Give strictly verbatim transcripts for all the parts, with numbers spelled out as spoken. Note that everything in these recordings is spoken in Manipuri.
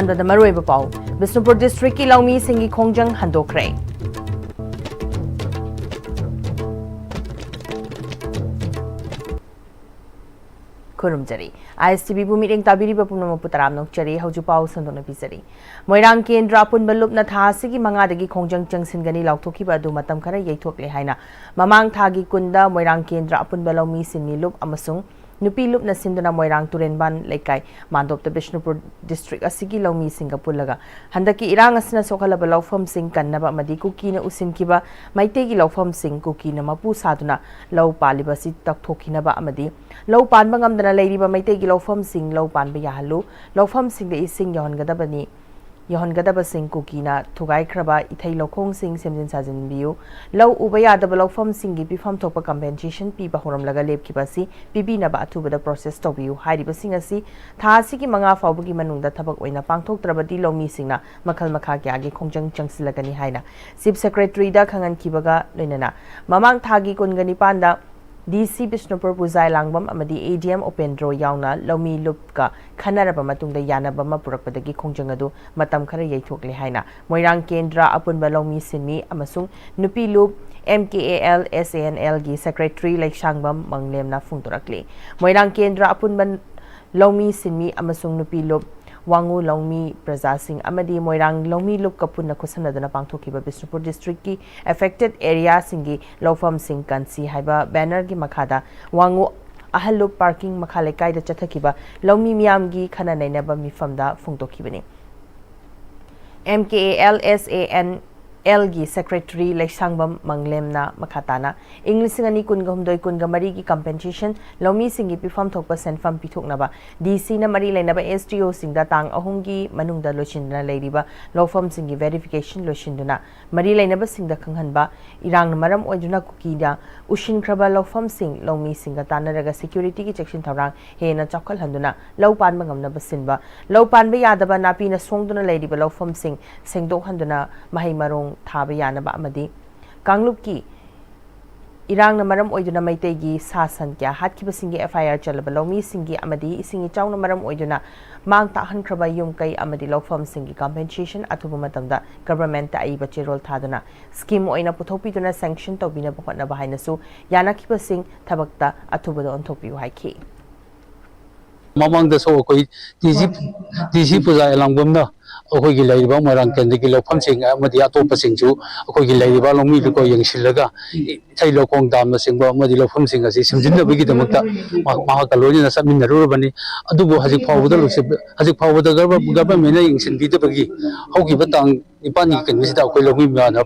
ꯗ ꯃꯔꯨꯑꯣꯏꯕ ꯄꯥꯎ, ꯕꯤꯁꯅꯨꯄꯨꯔ ꯗꯤꯁꯇ꯭ꯔꯤꯛꯀꯤ ꯂꯧꯃꯤꯁꯤꯡꯒꯤ ꯈꯣꯡꯖꯪ ꯍꯟꯗꯣꯛꯈ꯭ꯔꯦ꯫ ꯈꯨꯔꯨꯝꯖꯔꯤ꯫ ISTVꯕꯨ ꯃꯤꯠꯌꯦꯡ ꯇꯥꯕꯤꯔꯤꯕ ꯄꯨꯝꯅꯃꯛꯄꯨ ꯇꯔꯥꯝꯅ ꯑꯣꯛꯆꯔꯤ꯫ ꯍꯧꯖꯤꯛ ꯄꯥꯎ ꯁꯟꯗꯣꯛꯅ ꯄꯤꯖꯔꯤ꯫ ꯃꯣꯏꯔꯥꯡ ꯀꯦꯟꯗ꯭ꯔ ꯑꯄꯨꯟꯕ ꯂꯨꯞꯅ ꯊꯥ ꯑꯁꯤꯒꯤ ꯃꯉꯥꯗꯒꯤ ꯈꯣꯡꯖꯪ ꯆꯪꯁꯤꯟꯒꯅꯤ ꯂꯥꯎꯊꯣꯛꯈꯤꯕ ꯑꯗꯨ ꯃꯇꯝ ꯈꯔ ꯌꯩꯊꯣꯛꯂꯦ ꯍꯥꯏꯅ ꯃꯃꯥꯡ ꯊꯥꯒꯤ ꯀꯨꯟꯗ ꯃꯣꯏꯔꯥꯡ ꯀꯦꯟꯗ꯭ꯔ ꯑꯄꯨꯟꯕ ꯂꯧꯃꯤ ꯁꯤꯟꯃꯤ ꯂꯨꯞ ꯑꯃꯁꯨꯡ ꯅꯨꯄꯤ ꯂꯨꯞꯅ ꯁꯤꯟꯗꯨꯅ ꯃꯣꯏꯔꯥꯡ ꯇꯨꯔꯦꯟꯕꯥꯟ ꯂꯩꯀꯥꯏ ꯃꯥꯟꯗꯣꯞꯇ ꯕꯤꯁꯅꯨꯄꯨꯔ ꯗꯤꯁꯇ꯭ꯔꯤꯛ ꯑꯁꯤꯒꯤ ꯂꯧꯃꯤꯁꯤꯡꯒ ꯄꯨꯜꯂꯒ ꯍꯟꯗꯛꯀꯤ ꯏꯔꯥꯡ ꯑꯁꯤꯅ ꯁꯣꯛꯍꯜꯂꯕ ꯂꯧꯐꯝꯁꯤꯡ ꯀꯟꯅꯕ ꯑꯃꯗꯤ ꯀꯨꯀꯤꯅ ꯎꯁꯤꯟꯈꯤꯕ ꯃꯩꯇꯩꯒꯤ ꯂꯧꯐꯝꯁꯤꯡ ꯀꯨꯀꯤꯅ ꯃꯄꯨ ꯁꯥꯗꯨꯅ ꯂꯧ ꯄꯥꯜꯂꯤꯕ ꯑꯁꯤ ꯇꯧꯊꯣꯛꯈꯤꯅꯕ ꯑꯃꯗꯤ ꯂꯧ ꯄꯥꯟꯕ ꯉꯝꯗꯅ ꯂꯩꯔꯤꯕ ꯃꯩꯇꯩꯒꯤ ꯂꯧꯐꯝꯁꯤꯡ ꯂꯧ ꯄꯥꯟꯕ ꯌꯥꯍꯜꯂꯨ, ꯂꯧꯐꯝꯁꯤꯡꯗ ꯏꯁꯤꯡ ꯌꯧꯍꯟꯒꯗꯕꯅꯤ, ꯌꯧꯍꯟꯒꯗꯕꯁꯤꯡ ꯀꯨꯀꯤꯅ ꯊꯨꯒꯥꯏꯈ꯭ꯔꯕ ꯏꯊꯩ ꯂꯧꯈꯣꯡꯁꯤꯡ ꯁꯦꯝꯖꯤꯟ ꯁꯥꯖꯤꯟꯕꯤꯌꯨ, ꯂꯧ ꯎꯕ ꯌꯥꯗꯕ ꯂꯧꯐꯝꯁꯤꯡꯒꯤ ꯄꯤꯐꯝ ꯊꯣꯛꯄ compensation ꯄꯤꯕ ꯍꯧꯔꯝꯂꯒ ꯂꯦꯞꯈꯤꯕ ꯑꯁꯤ ꯄꯤꯕꯤꯅꯕ ꯑꯊꯨꯕꯗ process ꯇꯧꯕꯤꯌꯨ ꯍꯥꯏꯔꯤꯕꯁꯤꯡ ꯑꯁꯤ ꯊꯥ ꯑꯁꯤꯒꯤ ꯃꯉꯥ ꯐꯥꯎꯕꯒꯤ ꯃꯅꯨꯡꯗ ꯊꯕꯛ ꯑꯣꯏꯅ ꯄꯥꯡꯊꯣꯛꯇ꯭ꯔꯕꯗꯤ ꯂꯧꯃꯤꯁꯤꯡꯅ ꯃꯈꯜ ꯃꯈꯥ ꯀꯌꯥꯒꯤ ꯈꯣꯡꯖꯪ ꯆꯪꯁꯤꯜꯂꯛꯀꯅꯤ ꯍꯥꯏꯅ Chief Secretaryꯗ ꯈꯪꯍꯟꯈꯤꯕꯒ ꯂꯣꯏꯅꯅ ꯃꯃꯥꯡ ꯊꯥꯒꯤ ꯀꯨꯟꯒ ꯅꯤꯄꯥꯟꯗ DC ꯕꯤꯁꯅꯨꯄꯨꯔ ꯄꯨꯖꯥꯏ ꯂꯥꯡꯕꯝ ꯑꯃꯗꯤ ADM ꯎꯄꯦꯟꯗ꯭ꯔꯣ ꯌꯥꯎꯅ ꯂꯧꯃꯤ ꯂꯨꯞꯀ ꯈꯟꯅꯔꯕ ꯃꯇꯨꯡꯗ ꯌꯥꯅꯕ ꯑꯃ ꯄꯨꯔꯛꯄꯗꯒꯤ ꯈꯣꯡꯖꯪ ꯑꯗꯨ ꯃꯇꯝ ꯈꯔ ꯌꯩꯊꯣꯛꯂꯦ ꯍꯥꯏꯅ ꯃꯣꯏꯔꯥꯡ ꯀꯦꯟꯗ꯭ꯔ ꯑꯄꯨꯟꯕ ꯂꯧꯃꯤ ꯁꯤꯟꯃꯤ ꯑꯃꯁꯨꯡ ꯅꯨꯄꯤ ꯂꯨꯞ MKALSANLꯒꯤ Secretary ꯂꯩꯁꯥꯡꯕꯝ ꯃꯪꯂꯦꯝꯅ ꯐꯣꯡꯗꯣꯔꯛꯂꯤ꯫ ꯃꯣꯏꯔꯥꯡ ꯀꯦꯟꯗ꯭ꯔ ꯑꯄꯨꯟꯕ ꯂꯧꯃꯤ ꯁꯤꯟꯃꯤ ꯑꯃꯁꯨꯡ ꯅꯨꯄꯤ ꯂꯨꯞ ꯋꯥꯉꯨ ꯂꯧꯃꯤ ꯄ꯭ꯔꯖꯥꯁꯤꯡ ꯑꯃꯗꯤ ꯃꯣꯏꯔꯥꯡ ꯂꯧꯃꯤ ꯂꯨꯞꯀ ꯄꯨꯟꯅ ꯈꯨꯠꯁꯝꯅꯗꯨꯅ ꯄꯥꯡꯊꯣꯛꯈꯤꯕ ꯕꯤꯁꯅꯨꯄꯨꯔ ꯗꯤꯁꯇ꯭ꯔꯤꯛꯀꯤ affected areaꯁꯤꯡꯒꯤ ꯂꯧꯐꯝꯁꯤꯡ ꯀꯟꯁꯤ ꯍꯥꯏꯕ bannerꯒꯤ ꯃꯈꯥꯗ ꯋꯥꯉꯨ ꯑꯍꯜ ꯂꯨꯞ ꯄꯥꯔꯀꯤꯡ ꯃꯈꯥ ꯂꯩꯀꯥꯏꯗ ꯆꯠꯊꯈꯤꯕ ꯂꯧꯃꯤ ꯃꯤꯌꯥꯝꯒꯤ ꯈꯟꯅ ꯅꯩꯅꯕ ꯃꯤꯐꯝꯗ ꯐꯣꯡꯗꯣꯛꯈꯤꯕꯅꯤ꯫ MKALSANLꯒꯤ Secretary ꯂꯩꯁꯥꯡꯕꯝ ꯃꯪꯂꯦꯝꯅ ꯃꯈꯥ ꯇꯥꯅ ꯏꯪ ꯂꯤꯁꯤꯡ ꯑꯅꯤ ꯀꯨꯟꯒ ꯍꯨꯝꯗꯣꯏ ꯀꯨꯟꯒ ꯃꯔꯤꯒꯤ compensation ꯂꯧꯃꯤꯁꯤꯡꯒꯤ ꯄꯤꯐꯝ ꯊꯣꯛꯄ ꯁꯦꯟꯐꯝ ꯄꯤꯊꯣꯛꯅꯕ DCꯅ ꯃꯔꯤ ꯂꯩꯅꯕ SDOꯁꯤꯡꯗ ꯇꯥꯡ ꯑꯍꯨꯝꯒꯤ ꯃꯅꯨꯡꯗ ꯂꯣꯏꯁꯤꯟꯗꯨꯅ ꯂꯩꯔꯤꯕ ꯂꯧꯐꯝꯁꯤꯡꯒꯤ verification ꯂꯣꯏꯁꯤꯟꯗꯨꯅ ꯃꯔꯤ ꯂꯩꯅꯕꯁꯤꯡꯗ ꯈꯪꯍꯟꯕ, ꯏꯔꯥꯡꯅ ꯃꯔꯝ ꯑꯣꯏꯗꯨꯅ ꯀꯨꯀꯤꯅ ꯎꯁꯤꯟꯈ꯭ꯔꯕ ꯂꯧꯐꯝꯁꯤꯡ ꯂꯧꯃꯤꯁꯤꯡꯒ ꯇꯥꯟꯅꯔꯒ securityꯒꯤ ꯆꯦꯛꯁꯤꯟ ꯊꯧꯔꯥꯡ ꯍꯦꯟꯅ ꯆꯥꯎꯈꯠꯍꯟꯗꯨꯅ ꯂꯧ ꯄꯥꯟꯕ ꯉꯝꯅꯕ ꯁꯤꯟꯕ, ꯂꯧ ꯄꯥꯟꯕ ꯌꯥꯗꯕ ꯅꯥꯄꯤꯅ ꯁꯣꯡꯗꯨꯅ ꯂꯩꯔꯤꯕ ꯂꯧꯐꯝꯁꯤꯡ ꯁꯦꯡꯗꯣꯛꯍꯟꯗꯨꯅ ꯃꯍꯩ ꯃꯔꯣꯡ ꯊꯥꯕ ꯌꯥꯅꯕ ꯑꯃꯗꯤ ꯀꯥꯡꯂꯨꯞꯀꯤ ꯏꯔꯥꯡꯅ ꯃꯔꯝ ꯑꯣꯏꯗꯨꯅ ꯃꯩꯇꯩꯒꯤ ꯁꯥ ꯁꯟ ꯀꯌꯥ ꯍꯥꯠꯈꯤꯕꯁꯤꯡꯒꯤ F I R ꯆꯜꯂꯕ ꯂꯧꯃꯤꯁꯤꯡꯒꯤ ꯑꯃꯗꯤ ꯏꯁꯤꯡ ꯏꯆꯥꯎꯅ ꯃꯔꯝ ꯑꯣꯏꯗꯨꯅ ꯃꯥꯡ ꯇꯥꯛꯍꯟꯈ꯭ꯔꯕ ꯌꯨꯝ ꯀꯩ ꯑꯃꯗꯤ ꯂꯧꯐꯝꯁꯤꯡꯒꯤ compensation ꯑꯊꯨꯕ ꯃꯇꯝꯗ government ꯑꯏꯕ ꯆꯦꯔꯣꯜ ꯊꯥꯗꯨꯅ scheme ꯑꯣꯏꯅ ꯄꯨꯊꯣꯛꯄꯤꯗꯨꯅ sanction ꯇꯧꯕꯤꯅꯕ ꯍꯣꯠꯅꯕ ꯍꯥꯏꯅꯁꯨ ꯌꯥꯅꯈꯤꯕꯁꯤꯡ ꯊꯕꯛꯇ ꯑꯊꯨꯕꯗ ꯑꯣꯟꯊꯣꯛꯄꯤꯌꯨ ꯍꯥꯏꯈꯤ꯫ ꯃꯃꯥꯡꯗꯁꯨ ꯑꯩꯈꯣꯏ ꯇꯤ ꯁꯤ ꯇꯤ ꯁꯤ ꯄꯨꯖꯥ ꯑꯦꯂꯥꯡꯕꯝꯅ ꯑꯩꯈꯣꯏꯒꯤ ꯂꯩꯔꯤꯕ ꯃꯣꯏꯔꯥꯡ ꯀꯦꯟꯗ꯭ꯔꯒꯤ ꯂꯧꯐꯝꯁꯤꯡ ꯑꯃꯗꯤ ꯑꯇꯣꯞꯄꯁꯤꯡꯁꯨ ꯑꯩꯈꯣꯏꯒꯤ ꯂꯩꯔꯤꯕ ꯂꯧꯃꯤ ꯂꯨꯀꯣꯏ ꯌꯦꯡꯁꯤꯜꯂꯒ ꯏꯊꯩ ꯂꯧꯈꯣꯡ ꯗꯥꯝꯅꯆꯤꯡꯕ ꯑꯃꯗꯤ ꯂꯧꯐꯝꯁꯤꯡ ꯑꯁꯤ ꯁꯦꯝꯖꯤꯟꯅꯕꯒꯤꯗꯃꯛꯇ ꯃꯍꯥꯛ- ꯃꯍꯥꯛꯀ ꯂꯣꯏꯅꯅ ꯆꯠꯃꯤꯟꯅꯔꯨꯔꯕꯅꯤ꯫ ꯑꯗꯨꯕꯨ ꯍꯧꯖꯤꯛ ꯐꯥꯎꯕꯗ ꯂꯣꯏꯁꯤꯟ- ꯍꯧꯖꯤꯛ ꯐꯥꯎꯕꯗ ꯒꯚꯔ- ꯒꯚꯔꯟꯃꯦꯟꯅ ꯌꯦꯡꯁꯤꯟꯕꯤꯗꯕꯒꯤ ꯍꯧꯈꯤꯕ ꯇꯥꯡ ꯅꯤꯄꯥꯟꯒꯤ ꯀꯩꯅꯣꯁꯤꯗ ꯑꯩꯈꯣꯏ ꯂꯧꯃꯤ ꯃꯌꯥꯝꯅ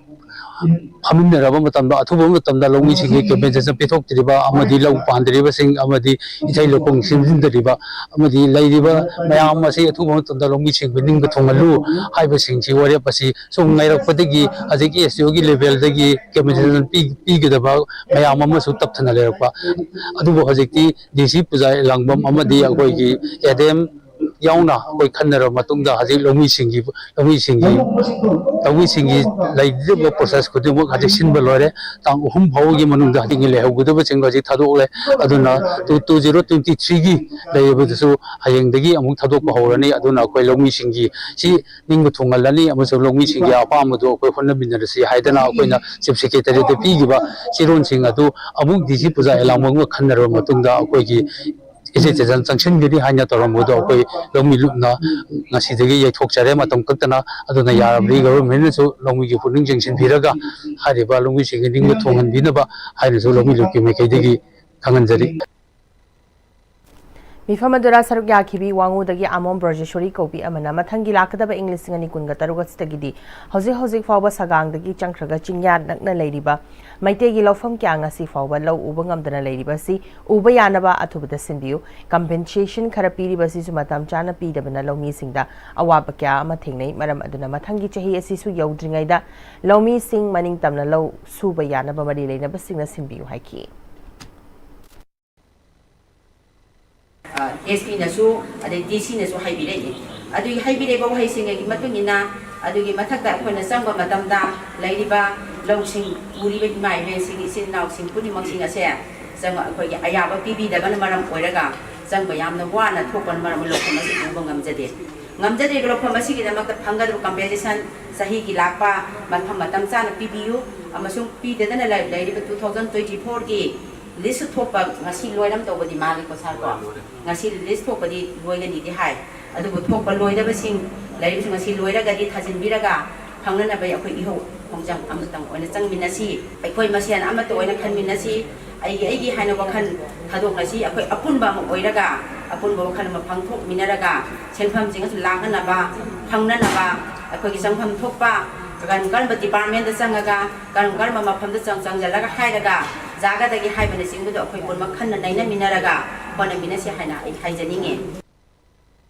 ꯐꯝꯃꯤꯟꯅꯔꯕ ꯃꯇꯝꯗ ꯑꯊꯨꯕ ꯃꯇꯝꯗ ꯂꯧꯃꯤꯁꯤꯡꯒꯤ compensation ꯄꯤꯊꯣꯛꯇ꯭ꯔꯤꯕ ꯑꯃꯗꯤ ꯂꯧ ꯄꯥꯟꯗ꯭ꯔꯤꯕꯁꯤꯡ ꯑꯃꯗꯤ ꯏꯊꯩ ꯂꯧꯈꯣꯡ ꯁꯦꯝꯖꯤꯟꯗ꯭ꯔꯤꯕ ꯑꯃꯗꯤ ꯂꯩꯔꯤꯕ ꯃꯌꯥꯝ ꯑꯁꯤ ꯑꯊꯨꯕ ꯃꯇꯝꯗ ꯂꯧꯃꯤꯁꯤꯡꯕꯨ ꯅꯤꯡꯕ ꯊꯨꯡꯍꯜꯂꯨ ꯍꯥꯏꯕꯁꯤꯡꯁꯤ ꯋꯥꯔꯦꯞ ꯑꯁꯤ ꯁꯨꯝ ꯉꯥꯏꯔꯛꯄꯗꯒꯤ ꯍꯧꯖꯤꯛꯀꯤ S D O ꯒꯤ level ꯗꯒꯤ compensation ꯄꯤ- ꯄꯤꯒꯗꯕ ꯃꯌꯥꯝ ꯑꯃꯁꯨ ꯇꯞꯊꯅ ꯂꯩꯔꯛꯄ꯫ ꯑꯗꯨꯕꯨ ꯍꯧꯖꯤꯛꯇꯤ ꯗꯤ ꯁꯤ ꯄꯨꯖꯥ ꯂꯥꯡꯕꯝ ꯑꯃꯗꯤ ꯑꯩꯈꯣꯏꯒꯤ ꯑꯦ ꯗꯤ ꯑꯦꯝ ꯌꯥꯎꯅ ꯑꯩꯈꯣꯏ ꯈꯟꯅꯔꯕ ꯃꯇꯨꯡꯗ ꯍꯧꯖꯤꯛ ꯂꯧꯃꯤꯁꯤꯡꯒꯤ ꯂꯧꯃꯤꯁꯤꯡꯒꯤ ꯂꯧꯃꯤꯁꯤꯡꯒꯤ ꯂꯩꯒꯗꯕ process ꯈꯨꯗꯤꯡꯃꯛ ꯍꯧꯖꯤꯛ ꯁꯤꯟꯕ ꯂꯣꯏꯔꯦ꯫ ꯇꯥꯡ ꯑꯍꯨꯝ ꯐꯥꯎꯒꯤ ꯃꯅꯨꯡꯗ ꯍꯧꯖꯤꯛ ꯂꯩꯍꯧꯒꯗꯕꯁꯤꯡꯗꯣ ꯍꯧꯖꯤꯛ ꯊꯥꯗꯣꯛꯂꯦ꯫ ꯑꯗꯨꯅ ꯇꯨ ꯇꯨ ꯖꯤꯔꯣ ꯇ꯭ꯋꯦꯟꯇꯤ ꯊ꯭ꯔꯤꯒꯤ ꯂꯩꯔꯤꯕꯗꯨꯁꯨ ꯍꯌꯦꯡꯗꯒꯤ ꯑꯃꯨꯛ ꯊꯥꯗꯣꯛꯄ ꯍꯧꯔꯅꯤ꯫ ꯑꯗꯨꯅ ꯑꯩꯈꯣꯏ ꯂꯧꯃꯤꯁꯤꯡꯒꯤ ꯁꯤ ꯅꯤꯡꯕ ꯊꯨꯡꯍꯜꯂꯅꯤ ꯑꯃꯁꯨꯡ ꯂꯧꯃꯤꯁꯤꯡꯒꯤ ꯑꯄꯥꯝꯕꯗꯨ ꯑꯩꯈꯣꯏ ꯍꯣꯠꯅꯃꯤꯟꯅꯔꯁꯤ ꯍꯥꯏꯗꯅ ꯑꯩꯈꯣꯏꯅ chief secretary ꯗ ꯄꯤꯈꯤꯕ ꯆꯦꯔꯣꯜꯁꯤꯡ ꯑꯗꯨ ꯑꯃꯨꯛ ꯗꯤ ꯁꯤ ꯄꯨꯖꯥ ꯑꯦꯂꯥꯡꯕꯝꯒ ꯈꯟꯅꯔꯕ ꯃꯇꯨꯡꯗ ꯑꯩꯈꯣꯏꯒꯤ ꯏꯆꯦ ꯆꯦꯆꯟ ꯆꯪꯁꯤꯟꯒꯅꯤ ꯍꯥꯏꯅ ꯇꯧꯔꯝꯕꯗꯣ ꯑꯩꯈꯣꯏ ꯂꯧꯃꯤ ꯂꯨꯞꯅ ꯉꯁꯤꯗꯒꯤ ꯌꯩꯊꯣꯛꯆꯔꯦ ꯃꯇꯝ ꯀꯛꯇꯅ꯫ ꯑꯗꯨꯅ ꯌꯥꯔꯕꯗꯤ ꯒꯚꯔꯟꯃꯦꯟꯅꯁꯨ ꯂꯧꯃꯤꯒꯤ ꯄꯨꯛꯅꯤꯡ ꯆꯤꯡꯁꯤꯟꯕꯤꯔꯒ ꯍꯥꯏꯔꯤꯕ ꯂꯧꯃꯤꯁꯤꯡꯒꯤ ꯅꯤꯡꯕ ꯊꯨꯡꯍꯟꯕꯤꯅꯕ ꯍꯥꯏꯅꯁꯨ ꯂꯧꯃꯤ ꯂꯨꯞꯀꯤ ꯃꯥꯏꯀꯩꯗꯒꯤ ꯈꯪꯍꯟꯖꯔꯤ꯫ ꯃꯤꯐꯝ ꯑꯗꯨꯗ ꯁꯔꯨꯛ ꯌꯥꯈꯤꯕꯤ ꯋꯥꯉꯨꯗꯒꯤ ꯑꯃꯣꯝ ꯕ꯭ꯔꯖꯦꯁꯣꯔꯤ ꯀꯧꯕꯤ ꯑꯃꯅ ꯃꯊꯪꯒꯤ ꯂꯥꯛꯀꯗꯕ ꯏꯪ ꯂꯤꯁꯤꯡ ꯑꯅꯤ ꯀꯨꯟꯒ ꯇꯔꯨꯛ ꯑꯁꯤꯗꯒꯤꯗꯤ ꯍꯧꯖꯤꯛ ꯍꯧꯖꯤꯛ ꯐꯥꯎꯕ ꯁꯒꯥꯡꯗꯒꯤ ꯆꯪꯈ꯭ꯔꯒ ꯆꯤꯡꯌꯥ ꯅꯛꯅ ꯂꯩꯔꯤꯕ ꯃꯩꯇꯩꯒꯤ ꯂꯧꯐꯝ ꯀꯌꯥ ꯉꯁꯤ ꯐꯥꯎꯕ ꯂꯧ ꯎꯕ ꯉꯝꯗꯅ ꯂꯩꯔꯤꯕ ꯑꯁꯤ ꯎꯕ ꯌꯥꯅꯕ ꯑꯊꯨꯕꯗ ꯁꯤꯟꯕꯤꯌꯨ꯫ Compensation ꯈꯔ ꯄꯤꯔꯤꯕ ꯑꯁꯤꯁꯨ ꯃꯇꯝ ꯆꯥꯅ ꯄꯤꯗꯕꯅ ꯂꯧꯃꯤꯁꯤꯡꯗ ꯑꯋꯥꯕ ꯀꯌꯥ ꯑꯃ ꯊꯦꯡꯅꯩ꯫ ꯃꯔꯝ ꯑꯗꯨꯅ ꯃꯊꯪꯒꯤ ꯆꯍꯤ ꯑꯁꯤꯁꯨ ꯌꯧꯗ꯭ꯔꯤꯉꯩꯗ ꯂꯧꯃꯤꯁꯤꯡ ꯃꯅꯤꯡ ꯇꯝꯅ ꯂꯧ ꯁꯨꯕ ꯌꯥꯅꯕ ꯃꯔꯤ ꯂꯩꯅꯕꯁꯤꯡꯅ ꯁꯤꯟꯕꯤꯌꯨ ꯍꯥꯏꯈꯤ꯫ ꯑꯦꯁ ꯄꯤꯅꯁꯨ ꯑꯗꯩ ꯗꯤ ꯁꯤꯅꯁꯨ ꯍꯥꯏꯕꯤꯔꯛꯏ꯫ ꯑꯗꯨꯒꯤ ꯍꯥꯏꯕꯤꯔꯛꯏꯕ ꯋꯥꯍꯩꯁꯤꯡꯒꯤ ꯃꯇꯨꯡ ꯏꯟꯅ ꯑꯗꯨꯒꯤ ꯃꯊꯛꯇ ꯑꯩꯈꯣꯏꯅ ꯆꯪꯕ ꯃꯇꯝꯗ ꯂꯩꯔꯤꯕ ꯂꯧꯁꯤꯡ ꯎꯔꯤꯕ ꯏꯃꯥ ꯏꯕꯦꯟꯁꯤꯡ, ꯏꯆꯤꯟ ꯏꯅꯥꯎꯁꯤꯡ ꯄꯨꯝꯅꯃꯛꯁꯤꯡ ꯑꯁꯦ ꯆꯪꯕ ꯑꯩꯈꯣꯏꯒꯤ ꯑꯌꯥꯕ ꯄꯤꯕꯤꯗꯕꯅ ꯃꯔꯝ ꯑꯣꯏꯔꯒ ꯆꯪꯕ ꯌꯥꯝꯅ ꯋꯥꯅ ꯊꯣꯛꯄꯅ ꯃꯔꯝ ꯑꯣꯏꯔꯒ ꯂꯧꯐꯝ ꯑꯁꯤ ꯎꯕ ꯉꯝꯖꯗꯦ꯫ ꯉꯝꯖꯗ꯭ꯔꯤꯕ ꯂꯧꯐꯝ ꯑꯁꯤꯒꯤꯗꯃꯛꯇ ꯐꯪꯒꯗꯕ compensation ꯆꯍꯤꯒꯤ ꯂꯥꯛꯄ ꯃꯐꯝ ꯃꯇꯝ ꯆꯥꯅ ꯄꯤꯕꯤꯌꯨ ꯑꯃꯁꯨꯡ ꯄꯤꯗꯗꯅ ꯂꯩ-, ꯂꯩꯔꯤꯕ two thousand twenty fourꯒꯤ list ꯊꯣꯛꯄ ꯉꯁꯤ ꯂꯣꯏꯔꯝ ꯇꯧꯕꯗꯤ ꯃꯥꯜꯂꯤꯀꯣ, sir, ꯀꯣ? ꯉꯁꯤ list ꯊꯣꯛꯄꯗꯤ ꯂꯣꯏꯒꯅꯤꯗꯤ ꯍꯥꯏ, ꯑꯗꯨꯕꯨ ꯊꯣꯛꯄ ꯂꯣꯏꯗꯕꯁꯤꯡ ꯂꯩꯔꯤꯕꯁꯤꯡ ꯉꯁꯤ ꯂꯣꯏꯔꯒꯗꯤ ꯊꯥꯖꯤꯟꯕꯤꯔꯒ ꯐꯪꯅꯅꯕ ꯑꯩꯈꯣꯏ ꯏꯍꯧ ꯈꯣꯡꯖꯪ ꯑꯃꯇꯪ ꯑꯣꯏꯅ ꯆꯪꯃꯤꯟꯅꯁꯤ, ꯑꯩꯈꯣꯏ ꯃꯁꯦꯟ ꯑꯃꯠꯇ ꯑꯣꯏꯅ ꯈꯟꯃꯤꯟꯅꯁꯤ, ꯑꯩꯒꯤ ꯑꯩꯒꯤ ꯍꯥꯏꯅ ꯋꯥꯈꯜ ꯊꯥꯗꯣꯛꯅꯁꯤ꯫ ꯑꯩꯈꯣꯏ ꯑꯄꯨꯟꯕ ꯑꯃ ꯑꯣꯏꯔꯒ, ꯑꯄꯨꯟꯕ ꯋꯥꯈꯜ ꯑꯃ ꯄꯥꯡꯊꯣꯛꯃꯤꯟꯅꯔꯒ ꯁꯦꯟꯐꯝꯁꯤꯡ ꯑꯁꯤ ꯂꯥꯛꯅꯅꯕ, ꯐꯪꯅꯅꯕ ꯑꯩꯈꯣꯏꯒꯤ ꯆꯪꯐꯝ ꯊꯣꯛꯄ ꯀꯔꯝ ꯀꯔꯝꯕ departmentꯇ ꯆꯪꯉꯒ, ꯀꯔꯝ ꯀꯔꯝꯕ ꯃꯐꯝꯗ ꯆꯪ-, ꯆꯪꯁꯤꯜꯂꯒ ꯍꯥꯏꯔꯒ ꯌꯥꯒꯗꯒꯦ ꯍꯥꯏꯕꯅꯆꯤꯡꯕꯗꯣ ꯑꯩꯈꯣꯏ ꯄꯨꯝꯅꯃꯛ ꯈꯟꯅ ꯅꯩꯅꯃꯤꯟꯅꯔꯒ ꯍꯣꯠꯅꯃꯤꯟꯅꯁꯤ ꯍꯥꯏꯅ ꯑꯩ ꯍꯥꯏꯖꯅꯤꯡꯉꯤ꯫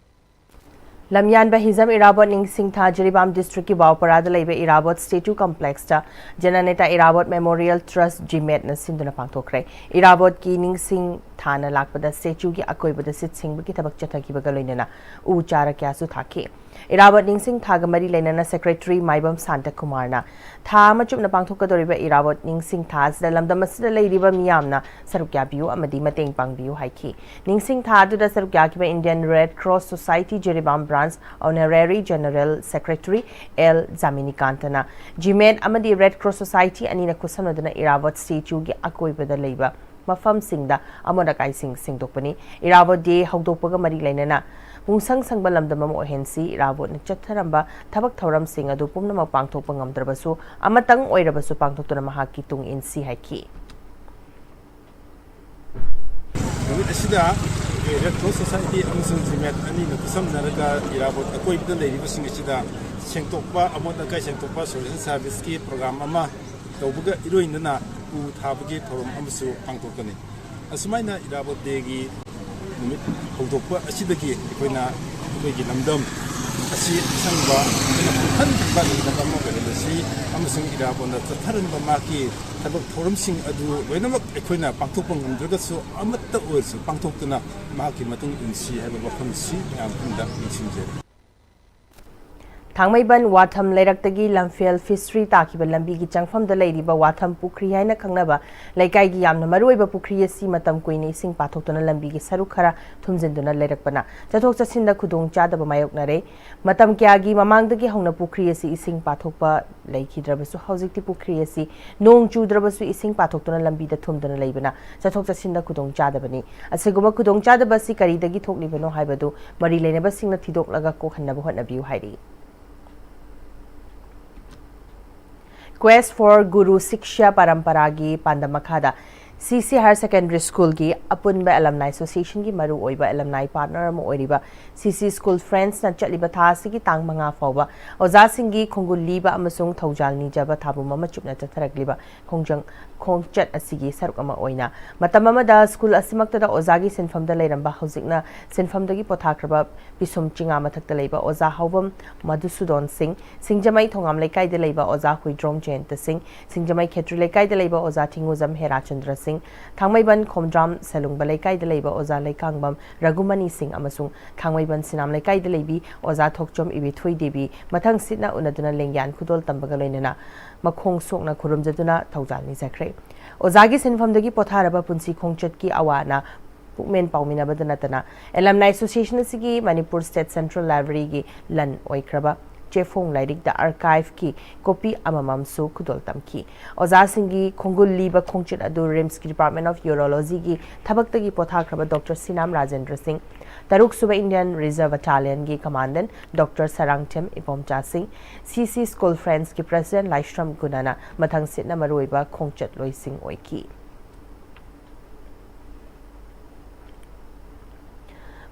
ꯂꯝꯌꯥꯟꯕ ꯍꯤꯖꯝ ꯏꯔꯥꯕꯣꯠ ꯅꯤꯡꯁꯤꯡꯊꯥ ꯖꯤꯔꯤꯕꯥꯝ districtꯀꯤ ꯕꯥꯎꯄꯔꯥꯗ ꯂꯩꯕ ꯏꯔꯥꯕꯣꯠ statue complexꯇ ꯖꯅꯅꯦꯇꯥ ꯏꯔꯥꯕꯣꯠ Memorial Trust, GMATꯅ ꯁꯤꯟꯗꯨꯅ ꯄꯥꯡꯊꯣꯛꯈ꯭ꯔꯦ꯫ ꯏꯔꯥꯕꯣꯠꯀꯤ ꯅꯤꯡꯁꯤꯡ ꯊꯥꯅ ꯂꯥꯛꯄꯗ statueꯒꯤ ꯑꯀꯣꯏꯕꯗ ꯁꯤꯠ ꯁꯤꯡꯕꯒꯤ ꯊꯕꯛ ꯆꯠꯊꯈꯤꯕꯒ ꯂꯣꯏꯅꯅ ꯎ ꯆꯥꯔ ꯀꯌꯥꯁꯨ ꯊꯥꯈꯤ꯫ ꯏꯔꯥꯕꯣꯠ ꯅꯤꯡꯁꯤꯡ ꯊꯥꯒ ꯃꯔꯤ ꯂꯩꯅꯅ Secretary ꯃꯥꯏꯕꯝ ꯁꯥꯟꯇꯀꯨꯃꯥꯔꯅ ꯊꯥ ꯑꯃ ꯆꯨꯞꯅ ꯄꯥꯡꯊꯣꯛꯀꯗꯧꯔꯤꯕ ꯏꯔꯥꯕꯣꯠ ꯅꯤꯡꯁꯤꯡ ꯊꯥ ꯑꯁꯤꯗ ꯂꯝꯗꯝ ꯑꯁꯤꯗ ꯂꯩꯔꯤꯕ ꯃꯤꯌꯥꯝꯅ ꯁꯔꯨꯛ ꯌꯥꯕꯤꯌꯨ ꯑꯃꯗꯤ ꯃꯇꯦꯡ ꯄꯥꯡꯕꯤꯌꯨ ꯍꯥꯏꯈꯤ꯫ ꯅꯤꯡꯁꯤꯡ ꯊꯥ ꯑꯗꯨꯗ ꯁꯔꯨꯛ ꯌꯥꯈꯤꯕ Indian Red Cross Society ꯖꯤꯔꯤꯕꯥꯝ branch Honorary General Secretary L ꯖꯥꯃꯤꯅꯤꯀꯥꯟꯇꯅ GMAT ꯑꯃꯗꯤ Red Cross Society ꯑꯅꯤꯅ ꯈꯨꯠꯁꯝꯅꯗꯨꯅ ꯏꯔꯥꯕꯣꯠ statueꯒꯤ ꯑꯀꯣꯏꯕꯗ ꯂꯩꯕ ꯃꯐꯝꯁꯤꯡꯗ ꯑꯃꯣꯠ ꯑꯀꯥꯏꯁꯤꯡ ꯁꯦꯡꯗꯣꯛꯄꯅꯤ꯫ ꯏꯔꯥꯕꯣꯠ day ꯍꯧꯗꯣꯛꯄꯒ ꯃꯔꯤ ꯂꯩꯅꯅ ꯄꯨꯡꯁꯪ ꯁꯪꯕ ꯂꯝꯗꯝ ꯑꯃ ꯑꯣꯏꯍꯟꯁꯤ꯫ ꯏꯔꯥꯕꯣꯠꯅ ꯆꯠꯊꯔꯝꯕ ꯊꯕꯛ ꯊꯧꯔꯝꯁꯤꯡ ꯑꯗꯨ ꯄꯨꯝꯅꯃꯛ ꯄꯥꯡꯊꯣꯛꯄ ꯉꯝꯗ꯭ꯔꯕꯁꯨ ꯑꯃꯇꯪ ꯑꯣꯏꯔꯕꯁꯨ ꯄꯥꯡꯊꯣꯛꯇꯨꯅ ꯃꯍꯥꯛꯀꯤ ꯇꯨꯡ ꯏꯟꯁꯤ ꯍꯥꯏꯈꯤ꯫ ꯅꯨꯃꯤꯠ ꯑꯁꯤꯗ Red Cross Society ꯑꯃꯁꯨꯡ GMAT ꯑꯅꯤꯅ ꯈꯨꯠꯁꯝꯅꯔꯒ ꯏꯔꯥꯕꯣꯠ ꯑꯀꯣꯏꯕꯗ ꯂꯩꯔꯤꯕꯁꯤꯡ ꯑꯁꯤꯗ ꯁꯦꯡꯗꯣꯛꯄ, ꯑꯃꯣꯠ ꯑꯀꯥꯏ ꯁꯦꯡꯗꯣꯛꯄ, social serviceꯀꯤ program ꯑꯃ ꯇꯧꯕꯒ ꯏꯔꯣꯏꯅꯅ ꯎ ꯊꯥꯕꯒꯤ ꯊꯧꯔꯝ ꯑꯃꯁꯨ ꯄꯥꯡꯊꯣꯛꯀꯅꯤ꯫ ꯑꯁꯨꯃꯥꯏꯅ ꯏꯔꯥꯕꯣꯠ dayꯒꯤ ꯅꯨꯃꯤꯠ ꯍꯧꯗꯣꯛꯄ ꯑꯁꯤꯗꯒꯤ ꯑꯩꯈꯣꯏꯅ ꯑꯩꯈꯣꯏꯒꯤ ꯂꯝꯗꯝ ꯑꯁꯤ ꯑꯁꯪꯕ ꯑꯃ ꯄꯨꯡꯍꯟꯕ ꯂꯝꯗꯝ ꯑꯃ ꯑꯣꯏꯍꯜꯂꯁꯤ ꯑꯃꯁꯨꯡ ꯏꯔꯥꯕꯣꯠꯅ ꯆꯠꯊꯔꯝꯕ ꯃꯍꯥꯛꯀꯤ ꯊꯕꯛ ꯊꯧꯔꯝꯁꯤꯡ ꯑꯗꯨ ꯂꯣꯏꯅꯃꯛ ꯑꯩꯈꯣꯏꯅ ꯄꯥꯡꯊꯣꯛꯄ ꯉꯝꯗ꯭ꯔꯒꯁꯨ ꯑꯃꯠꯇ ꯑꯣꯏꯔꯁꯨ ꯄꯥꯡꯊꯣꯛꯇꯨꯅ ꯃꯍꯥꯛꯀꯤ ꯃꯇꯨꯡ ꯏꯟꯁꯤ ꯍꯥꯏꯕ ꯋꯥꯐꯝꯁꯤ ꯃꯌꯥꯝ ꯄꯨꯝꯅꯃꯛꯇ ꯅꯤꯡꯁꯤꯡꯖꯔꯤ꯫ ꯊꯥꯡꯃꯩꯕꯟ ꯋꯥꯊꯝ ꯂꯩꯔꯛꯇꯒꯤ ꯂꯝꯐꯦꯜ ꯐꯤꯁꯔꯤ ꯇꯥꯈꯤꯕ ꯂꯝꯕꯤꯒꯤ ꯆꯪꯐꯝꯗ ꯂꯩꯔꯤꯕ ꯋꯥꯊꯝ ꯄꯨꯈ꯭ꯔꯤ ꯍꯥꯏꯅ ꯈꯪꯅꯕ ꯂꯩꯀꯥꯏꯒꯤ ꯌꯥꯝꯅ ꯃꯔꯨꯑꯣꯏꯕ ꯄꯨꯈ꯭ꯔꯤ ꯑꯁꯤ ꯃꯇꯝ ꯀꯨꯏꯅ ꯏꯁꯤꯡ ꯄꯥꯊꯣꯛꯇꯨꯅ ꯂꯝꯕꯤꯒꯤ ꯁꯔꯨꯛ ꯈꯔ ꯊꯨꯝꯖꯤꯟꯗꯨꯅ ꯂꯩꯔꯛꯄꯅ ꯆꯠꯊꯣꯛ ꯆꯠꯁꯤꯟꯗ ꯈꯨꯗꯣꯡꯆꯥꯗꯕ ꯃꯥꯌꯣꯛꯅꯔꯦ꯫ ꯃꯇꯝ ꯀꯌꯥꯒꯤ ꯃꯃꯥꯡꯗꯒꯤ ꯍꯧꯅ ꯄꯨꯈ꯭ꯔꯤ ꯑꯁꯤ ꯏꯁꯤꯡ ꯄꯥꯊꯣꯛꯄ ꯂꯩꯈꯤꯗ꯭ꯔꯕꯁꯨ, ꯍꯧꯖꯤꯛꯇꯤ ꯄꯨꯈ꯭ꯔꯤ ꯑꯁꯤ ꯅꯣꯡ ꯆꯨꯗ꯭ꯔꯕꯁꯨ ꯏꯁꯤꯡ ꯄꯥꯊꯣꯛꯇꯨꯅ ꯂꯝꯕꯤꯗ ꯊꯨꯝꯗꯨꯅ ꯂꯩꯕꯅ ꯆꯠꯊꯣꯛ ꯆꯠꯁꯤꯟꯗ ꯈꯨꯗꯣꯡꯆꯥꯗꯕꯅꯤ꯫ ꯑꯁꯤꯒꯨꯝꯕ ꯈꯨꯗꯣꯡꯆꯥꯗꯕ ꯑꯁꯤ ꯀꯔꯤꯗꯒꯤ ꯊꯣꯛꯂꯤꯕꯅꯣ ꯍꯥꯏꯕꯗꯨ ꯃꯔꯤ ꯂꯩꯅꯕꯁꯤꯡꯅ ꯊꯤꯗꯣꯛꯂꯒ ꯀꯣꯛꯍꯟꯅꯕ ꯍꯣꯠꯅꯕꯤꯌꯨ ꯍꯥꯏꯔꯤ꯫ Quest for Guru Shiksha Paramparaꯒꯤ ꯄꯥꯟꯗꯝ ꯃꯈꯥꯗ ꯁꯤ ꯁꯤ Higher Secondary Schoolꯒꯤ ꯑꯄꯨꯟꯕ Alumni Associationꯒꯤ ꯃꯔꯨꯑꯣꯏꯕ alumni partner ꯑꯃ ꯑꯣꯏꯔꯤꯕ ꯁꯤ ꯁꯤ School Friendsꯅ ꯆꯠꯂꯤꯕ ꯊꯥ ꯑꯁꯤꯒꯤ ꯇꯥꯡ ꯃꯉꯥ ꯐꯥꯎꯕ ꯑꯣꯖꯥꯁꯤꯡꯒꯤ ꯈꯣꯡꯒꯨꯜ ꯂꯤꯕ ꯑꯃꯁꯨꯡ ꯊꯧꯖꯥꯜ ꯅꯤꯖꯕ ꯊꯥꯕꯨꯝ ꯑꯃ ꯆꯨꯞꯅ ꯆꯠꯊꯔꯛꯂꯤꯕ ꯈꯣꯡꯖꯪ ꯈꯣꯡꯆꯠ ꯑꯁꯤꯒꯤ ꯁꯔꯨꯛ ꯑꯃ ꯑꯣꯏꯅ ꯃꯇꯝ ꯑꯃꯗ ꯁ꯭ꯀꯨꯜ ꯑꯁꯤꯃꯛꯇꯗ ꯑꯣꯖꯥꯒꯤ ꯁꯤꯟꯐꯝꯗ ꯂꯩꯔꯝꯕ, ꯍꯧꯖꯤꯛꯅ ꯁꯤꯟꯐꯝꯗꯒꯤ ꯄꯣꯊꯥꯈ꯭ꯔꯕ ꯄꯤꯁꯨꯝ ꯆꯤꯉꯥ ꯃꯊꯛꯇ ꯂꯩꯕ ꯑꯣꯖꯥ ꯍꯥꯎꯕꯝ ꯃꯙꯨꯁꯨꯗꯣꯟ ꯁꯤꯡ, ꯁꯤꯡꯖꯃꯩ ꯊꯣꯉꯥꯝ ꯂꯩꯀꯥꯏꯗ ꯂꯩꯕ ꯑꯣꯖꯥ ꯍꯨꯏꯗ꯭ꯔꯣꯝ ꯖꯌꯟꯇ ꯁꯤꯡ, ꯁꯤꯡꯖꯃꯩ ꯈꯦꯇ꯭ꯔꯤ ꯂꯩꯀꯥꯏꯗ ꯂꯩꯕ ꯑꯣꯖꯥ ꯊꯤꯉꯨꯖꯝ ꯍꯦꯔꯥꯆꯟꯗ꯭ꯔ ꯁꯤꯡ, ꯊꯥꯡꯃꯩꯕꯟ ꯈꯣꯝꯗ꯭ꯔꯥꯝ ꯁꯦꯂꯨꯡꯕ ꯂꯩꯀꯥꯏꯗ ꯂꯩꯕ ꯑꯣꯖꯥ ꯂꯩꯀꯥꯡꯕꯝ ꯔꯘꯨꯃꯅꯤ ꯁꯤꯡ ꯑꯃꯁꯨꯡ ꯊꯥꯡꯃꯩꯕꯟ ꯁꯤꯅꯥꯝ ꯂꯩꯀꯥꯏꯗ ꯂꯩꯕꯤ ꯑꯣꯖꯥ ꯊꯣꯛꯆꯣꯝ ꯏꯕꯦꯊꯣꯏ ꯗꯦꯕꯤ ꯃꯊꯪ ꯁꯤꯠꯅ ꯎꯅꯗꯨꯅ ꯂꯦꯡꯌꯥꯟ ꯈꯨꯗꯣꯜ ꯇꯝꯕꯒ ꯂꯣꯏꯅꯅ ꯃꯈꯣꯡ ꯁꯣꯛꯅ ꯈꯨꯔꯨꯝꯖꯗꯨꯅ ꯊꯧꯖꯥꯜ ꯅꯤꯖꯈ꯭ꯔꯦ꯫ ꯑꯣꯖꯥꯒꯤ ꯁꯤꯟꯐꯝꯗꯒꯤ ꯄꯣꯊꯥꯔꯕ ꯄꯨꯟꯁꯤ ꯈꯣꯡꯆꯠꯀꯤ ꯑꯋꯥ ꯑꯅꯥ ꯄꯨꯛꯃꯦꯟ ꯄꯥꯎꯃꯤꯟꯅꯕꯗ ꯅꯠꯇꯅ Alumni Association ꯑꯁꯤꯒꯤ ꯃꯅꯤꯄꯨꯔ State Central Libraryꯒꯤ ꯂꯟ ꯑꯣꯏꯈ꯭ꯔꯕ ꯆꯦꯐꯣꯡ ꯂꯥꯏꯔꯤꯛ The Archiveꯀꯤ copy ꯑꯃꯃꯝꯁꯨ ꯈꯨꯗꯣꯜ ꯇꯝꯈꯤ꯫ ꯑꯣꯖꯥꯁꯤꯡꯒꯤ ꯈꯣꯡꯒꯨꯜ ꯂꯤꯕ ꯈꯣꯡꯆꯠ ꯑꯗꯨ RIMSꯀꯤ Department of Urologyꯒꯤ ꯊꯕꯛꯇꯒꯤ ꯄꯣꯊꯥꯈ꯭ꯔꯕ ꯗꯣꯛꯇꯔ ꯁꯤꯅꯥꯝ ꯔꯥꯖꯦꯟꯗ꯭ꯔ ꯁꯤꯡ, ꯇꯔꯨꯛ ꯁꯨꯕ Indian Reserve Battalionꯒꯤ Commandant doctor Sarangthem Ibomcha ꯁꯤꯡ, ꯁꯤ ꯁꯤ School Friendsꯀꯤ President ꯂꯥꯏꯁ꯭ꯔꯝ ꯒꯨꯅꯥꯅ ꯃꯊꯪ ꯁꯤꯠꯅ ꯃꯔꯨꯑꯣꯏꯕ ꯈꯣꯡꯆꯠꯂꯣꯏꯁꯤꯡ ꯑꯣꯏꯈꯤ꯫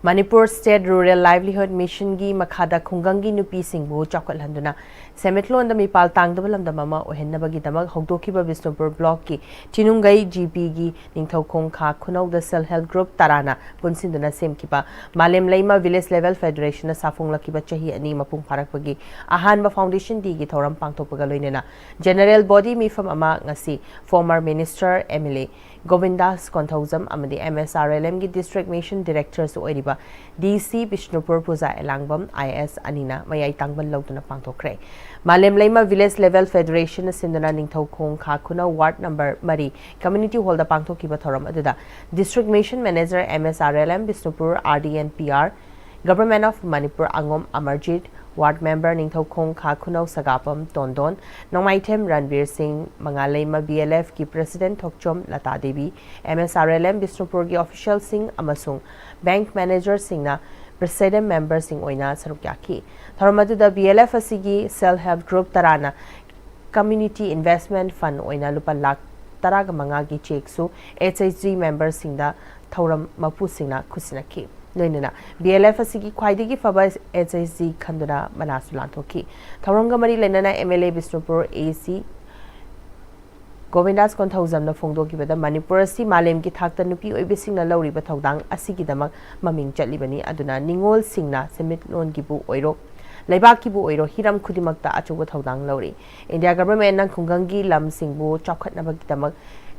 ꯃꯅꯤꯄꯨꯔ State Rural Livelihood Missionꯒꯤ ꯃꯈꯥꯗ ꯈꯨꯡꯒꯪꯒꯤ ꯅꯨꯄꯤꯁꯤꯡꯕꯨ ꯆꯥꯎꯈꯠꯍꯟꯗꯨꯅ ꯁꯦꯟꯃꯤꯠꯂꯣꯟꯗ ꯃꯤꯄꯥꯜ ꯇꯥꯡꯗꯕ ꯂꯝꯗꯝ ꯑꯃ ꯑꯣꯏꯍꯟꯅꯕꯒꯤꯗꯃꯛ ꯍꯧꯗꯣꯛꯈꯤꯕ ꯕꯤꯁꯅꯨꯄꯨꯔ ꯕ꯭ꯂꯣꯛꯀꯤ ꯊꯤꯅꯨꯡꯒꯩ ꯖꯤꯄꯤꯒꯤ ꯅꯤꯡꯊꯧꯈꯣꯡ ꯈꯥ ꯈꯨꯅꯧꯗ ꯁꯦꯜꯐ ꯍꯦꯜꯞ ꯒ꯭ꯔꯨꯞ ꯇꯔꯥꯅ ꯄꯨꯟꯁꯤꯟꯗꯨꯅ ꯁꯦꯝꯈꯤꯕ ꯃꯥꯂꯦꯝ ꯂꯩꯃ ꯚꯤꯂꯦꯖ ꯂꯦꯚꯦꯜ ꯐꯦꯗꯔꯦꯁꯟꯅ ꯁꯥꯐꯣꯡꯂꯛꯈꯤꯕ ꯆꯍꯤ ꯑꯅꯤ ꯃꯄꯨꯡ ꯐꯥꯔꯛꯄꯒꯤ ꯑꯍꯥꯟꯕ ꯐꯥꯎꯟꯗꯦꯁꯟ ꯗꯦꯒꯤ ꯊꯧꯔꯝ ꯄꯥꯡꯊꯣꯛꯄꯒ ꯂꯣꯏꯅꯅ ꯖꯦꯅꯔꯦꯜ ꯕꯣꯗꯤ ꯃꯤꯐꯝ ꯑꯃ ꯉꯁꯤ former minister, M L A Gobindas Konthoujam ꯑꯃꯗꯤ ꯑꯦꯝ ꯑꯦꯁ ꯑꯥꯔ ꯑꯦꯜ ꯑꯦꯝꯒꯤ ꯗꯤꯁꯇ꯭ꯔꯤꯛ ꯃꯤꯁꯟ ꯗꯤꯔꯦꯛꯇꯔꯁꯨ ꯑꯣꯏꯔꯤꯕ ꯗꯤ ꯁꯤ ꯕꯤꯁꯅꯨꯄꯨꯔ ꯄꯨꯖꯥ ꯑꯦꯂꯥꯡꯕꯝ ꯑꯥꯏ ꯑꯦ ꯑꯦꯁ ꯑꯅꯤꯅ ꯃꯌꯥꯏ ꯇꯥꯡꯕꯟ ꯂꯧꯗꯨꯅ ꯄꯥꯡꯊꯣꯛꯈ꯭ꯔꯦ꯫ ꯃꯥꯂꯦꯝ ꯂꯩꯃ ꯚꯤꯂꯦꯖ ꯂꯦꯚꯦꯜ ꯐꯦꯗꯔꯦꯁꯟꯅ ꯁꯤꯟꯗꯨꯅ ꯅꯤꯡꯊꯧꯈꯣꯡ ꯈꯥ ꯈꯨꯅꯧ ꯋꯥꯔꯗ ꯅꯝꯕꯔ ꯃꯔꯤ ꯀꯝꯃ꯭ꯌꯨꯅꯤꯇꯤ ꯍꯣꯜꯗ ꯄꯥꯡꯊꯣꯛꯈꯤꯕ ꯊꯧꯔꯝ ꯑꯗꯨꯗ district mission manager, M S R L M Bishnupur, R D N P R, government of Manipur ꯑꯉꯣꯝ Amarjit, ward member Ningthoukhong Kha Khunou Sagapam Tondon, Nongmaithem Ranbir Singh, Mangaleima B L ꯑꯦꯐꯀꯤ president Thokchom Lata Devi, M S R L M ꯕꯤꯁꯅꯨꯄꯨꯔꯒꯤ ꯑꯣꯐꯤꯁꯤꯌꯦꯜꯁꯤꯡ ꯑꯃꯁꯨꯡ ꯕꯦꯡꯛ ꯃꯦꯅꯦꯖꯔꯁꯤꯡꯅ ꯄ꯭ꯔꯦꯁꯤꯗꯦꯟꯠ ꯃꯦꯝꯕꯔꯁꯤꯡ ꯑꯣꯏꯅ ꯁꯔꯨꯛ ꯌꯥꯈꯤ꯫ ꯊꯧꯔꯝ ꯑꯗꯨꯗ ꯕꯤ ꯑꯦꯜ ꯑꯦꯐ ꯑꯁꯤꯒꯤ ꯁꯦꯜꯐ ꯍꯦꯜꯞ ꯒ꯭ꯔꯨꯞ ꯇꯔꯥꯅ ꯀꯝꯃ꯭ꯌꯨꯅꯤꯇꯤ ꯏꯟꯚꯦꯁ꯭ꯠꯃꯦꯟꯠ ꯐꯟꯗ ꯑꯣꯏꯅ ꯂꯨꯄꯥ ꯂꯥꯈ ꯇꯔꯥꯒ ꯃꯉꯥꯒꯤ ꯆꯦꯛꯁꯨ ꯑꯦꯁ ꯑꯩꯆ ꯖꯤ ꯃꯦꯝꯕꯔꯁꯤꯡꯗ ꯊꯧꯔꯝ ꯃꯄꯨꯁꯤꯡꯅ ꯈꯨꯠꯁꯤꯟꯅꯈꯤ꯫ ꯂꯣꯏꯅꯅ ꯕꯤ ꯑꯦꯜ ꯑꯦꯐ ꯑꯁꯤꯒꯤ ꯈ꯭ꯋꯥꯏꯗꯒꯤ ꯐꯕ ꯑꯦꯁ ꯑꯩꯆ ꯖꯤ ꯈꯟꯗꯨꯅ ꯃꯅꯥꯁꯨ ꯂꯥꯟꯊꯣꯛꯈꯤ꯫ ꯊꯧꯔꯝꯒ ꯃꯔꯤ ꯂꯩꯅꯅ ꯑꯦꯝ ꯑꯦꯜ ꯑꯦ ꯕꯤꯁꯅꯨꯄꯨꯔ ꯑꯦ ꯁꯤ ꯒꯣꯕꯤꯟꯗꯥꯁ ꯀꯣꯟꯊꯧꯖꯝꯅ ꯐꯣꯡꯗꯣꯛꯈꯤꯕꯗ, ꯃꯅꯤꯄꯨꯔ ꯑꯁꯤ ꯃꯥꯂꯦꯝꯒꯤ ꯊꯥꯛꯇ ꯅꯨꯄꯤ ꯑꯣꯏꯕꯤꯁꯤꯡꯅ ꯂꯧꯔꯤꯕ ꯊꯧꯗꯥꯡ ꯑꯁꯤꯒꯤꯗꯃꯛ ꯃꯃꯤꯡ ꯆꯠꯂꯤꯕꯅꯤ꯫ ꯑꯗꯨꯅ ꯅꯤꯉꯣꯜꯁꯤꯡꯅ ꯁꯦꯟꯃꯤꯠꯂꯣꯟꯒꯤꯕꯨ ꯑꯣꯏꯔꯣ, ꯂꯩꯕꯥꯛꯀꯤꯕꯨ ꯑꯣꯏꯔꯣ, ꯍꯤꯔꯝ ꯈꯨꯗꯤꯡꯃꯛꯇ ꯑꯆꯧꯕ ꯊꯧꯗꯥꯡ ꯂꯧꯔꯤ꯫ ꯏꯟꯗꯤꯌꯥ ꯒꯚꯔꯟꯃꯦꯟꯠꯅ ꯈꯨꯡꯒꯪꯒꯤ ꯂꯝꯁꯤꯡꯕꯨ ꯆꯥꯎꯈꯠꯅꯕꯒꯤꯗꯃꯛ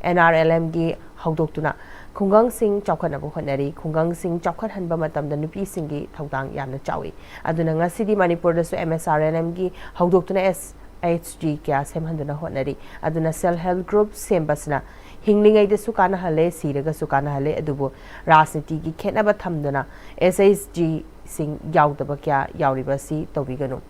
ꯑꯦꯟ ꯑꯥꯔ ꯑꯦꯜ ꯑꯦꯝꯒꯤ ꯍꯧꯗꯣꯛꯇꯨꯅ ꯈꯨꯡꯒꯪꯁꯤꯡ ꯆꯥꯎꯈꯠꯅꯕ ꯍꯣꯠꯅꯔꯤ꯫ ꯈꯨꯡꯒꯪꯁꯤꯡ ꯆꯥꯎꯈꯠꯍꯟꯕ ꯃꯇꯝꯗ ꯅꯨꯄꯤꯁꯤꯡꯒꯤ ꯊꯧꯗꯥꯡ ꯌꯥꯝꯅ ꯆꯥꯎꯏ꯫ ꯑꯗꯨꯅ ꯉꯁꯤꯗꯤ ꯃꯅꯤꯄꯨꯔꯗꯁꯨ ꯑꯦꯝ ꯑꯦꯁ ꯑꯥꯔ ꯑꯦꯜ ꯑꯦꯝꯒꯤ ꯍꯧꯗꯣꯛꯇꯨꯅ ꯑꯦꯁ ꯑꯩꯆ ꯖꯤ ꯀꯌꯥ ꯁꯦꯝꯍꯟꯗꯨꯅ ꯍꯣꯠꯅꯔꯤ꯫ ꯑꯗꯨꯅ ꯁꯦꯜꯐ ꯍꯦꯜꯞ ꯒ꯭ꯔꯨꯞ ꯁꯦꯝꯕꯁꯤꯅ ꯍꯤꯡꯂꯤꯉꯩꯗꯁꯨ ꯀꯥꯟꯅꯍꯜꯂꯦ, ꯁꯤꯔꯒꯁꯨ ꯀꯥꯟꯅꯍꯜꯂꯦ꯫ ꯑꯗꯨꯕꯨ ꯔꯥꯖꯅꯤꯇꯤꯒꯤ ꯈꯦꯠꯅꯕ ꯊꯝꯗꯨꯅ ꯑꯦꯁ ꯑꯩꯆ ꯖꯤꯁꯤꯡ ꯌꯥꯎꯗꯕ ꯀꯌꯥ ꯌꯥꯎꯔꯤꯕ ꯑꯁꯤ ꯇꯧꯕꯤꯒꯅꯨ꯫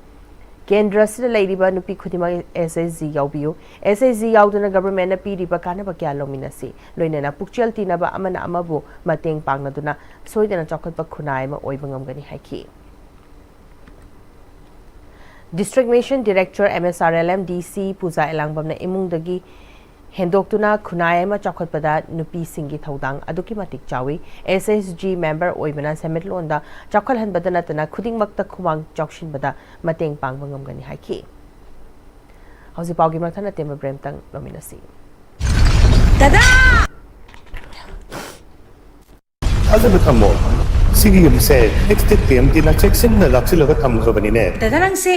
ꯀꯦꯟꯗ꯭ꯔꯁꯤꯗ ꯂꯩꯔꯤꯕ ꯅꯨꯄꯤ ꯈꯨꯗꯤꯡꯃꯛ ꯑꯦꯁ ꯑꯩꯆ ꯖꯤ ꯌꯥꯎꯕꯤꯌꯨ꯫ ꯑꯦꯁ ꯑꯩꯆ ꯖꯤ ꯌꯥꯎꯗꯨꯅ ꯒꯚꯔꯟꯃꯦꯟꯠꯅ ꯄꯤꯔꯤꯕ ꯀꯥꯟꯅꯕ ꯀꯌꯥ ꯂꯧꯃꯤꯟꯅꯁꯤ꯫ ꯂꯣꯏꯅꯅ ꯄꯨꯛꯆꯦꯜ ꯇꯤꯟꯅꯕ ꯑꯃꯅ ꯑꯃꯕꯨ ꯃꯇꯦꯡ ꯄꯥꯡꯅꯗꯨꯅ ꯁꯣꯏꯗꯅ ꯆꯥꯎꯈꯠꯄ ꯈꯨꯟꯅꯥꯏ ꯑꯃ ꯑꯣꯏꯕ ꯉꯝꯒꯅꯤ ꯍꯥꯏꯈꯤ꯫ District mission director, M S R L M D ꯁꯤ ꯄꯨꯖꯥ ꯑꯦꯂꯥꯡꯕꯝꯅ ꯏꯃꯨꯡꯗꯒꯤ ꯍꯦꯟꯗꯣꯛꯇꯨꯅ ꯈꯨꯟꯅꯥꯏ ꯑꯃ ꯆꯥꯎꯈꯠꯄꯗ ꯅꯨꯄꯤꯁꯤꯡꯒꯤ ꯊꯧꯗꯥꯡ ꯑꯗꯨꯛꯀꯤ ꯃꯇꯤꯛ ꯆꯥꯎꯏ꯫ ꯑꯦꯁ ꯑꯩꯆ ꯖꯤ ꯃꯦꯝꯕꯔ ꯑꯣꯏꯕꯅ ꯁꯦꯟꯃꯤꯠꯂꯣꯟꯗ ꯆꯥꯎꯈꯠꯍꯟꯕꯗ ꯅꯠꯇꯅ ꯈꯨꯗꯤꯡꯃꯛꯇ ꯈꯨꯃꯥꯡ ꯆꯥꯎꯁꯤꯟꯕꯗ ꯃꯇꯦꯡ ꯄꯥꯡꯕ ꯉꯝꯒꯅꯤ ꯍꯥꯏꯈꯤ꯫ ꯍꯧꯖꯤꯛ ꯄꯥꯎꯒꯤ ꯃꯊꯪ ꯑꯇꯦꯟꯕ ꯕ꯭ꯔꯦꯛ ꯑꯃꯇꯪ ꯂꯧꯃꯤꯟꯅꯁꯤ꯫ ꯊꯥꯖꯕ ꯊꯝꯃꯣ꯫ ꯁꯤꯒꯤ ꯌꯨꯝꯁꯦ ꯑꯦꯛꯁꯇꯦꯛ ꯇꯤ ꯑꯦꯝ ꯇꯤꯅ ꯆꯦꯛꯁꯤꯟꯅ ꯂꯥꯛꯁꯤꯜꯂꯒ ꯊꯝꯈ꯭ꯔꯕꯅꯤꯅꯦ꯫ ꯗꯗꯥ, ꯅꯪꯁꯦ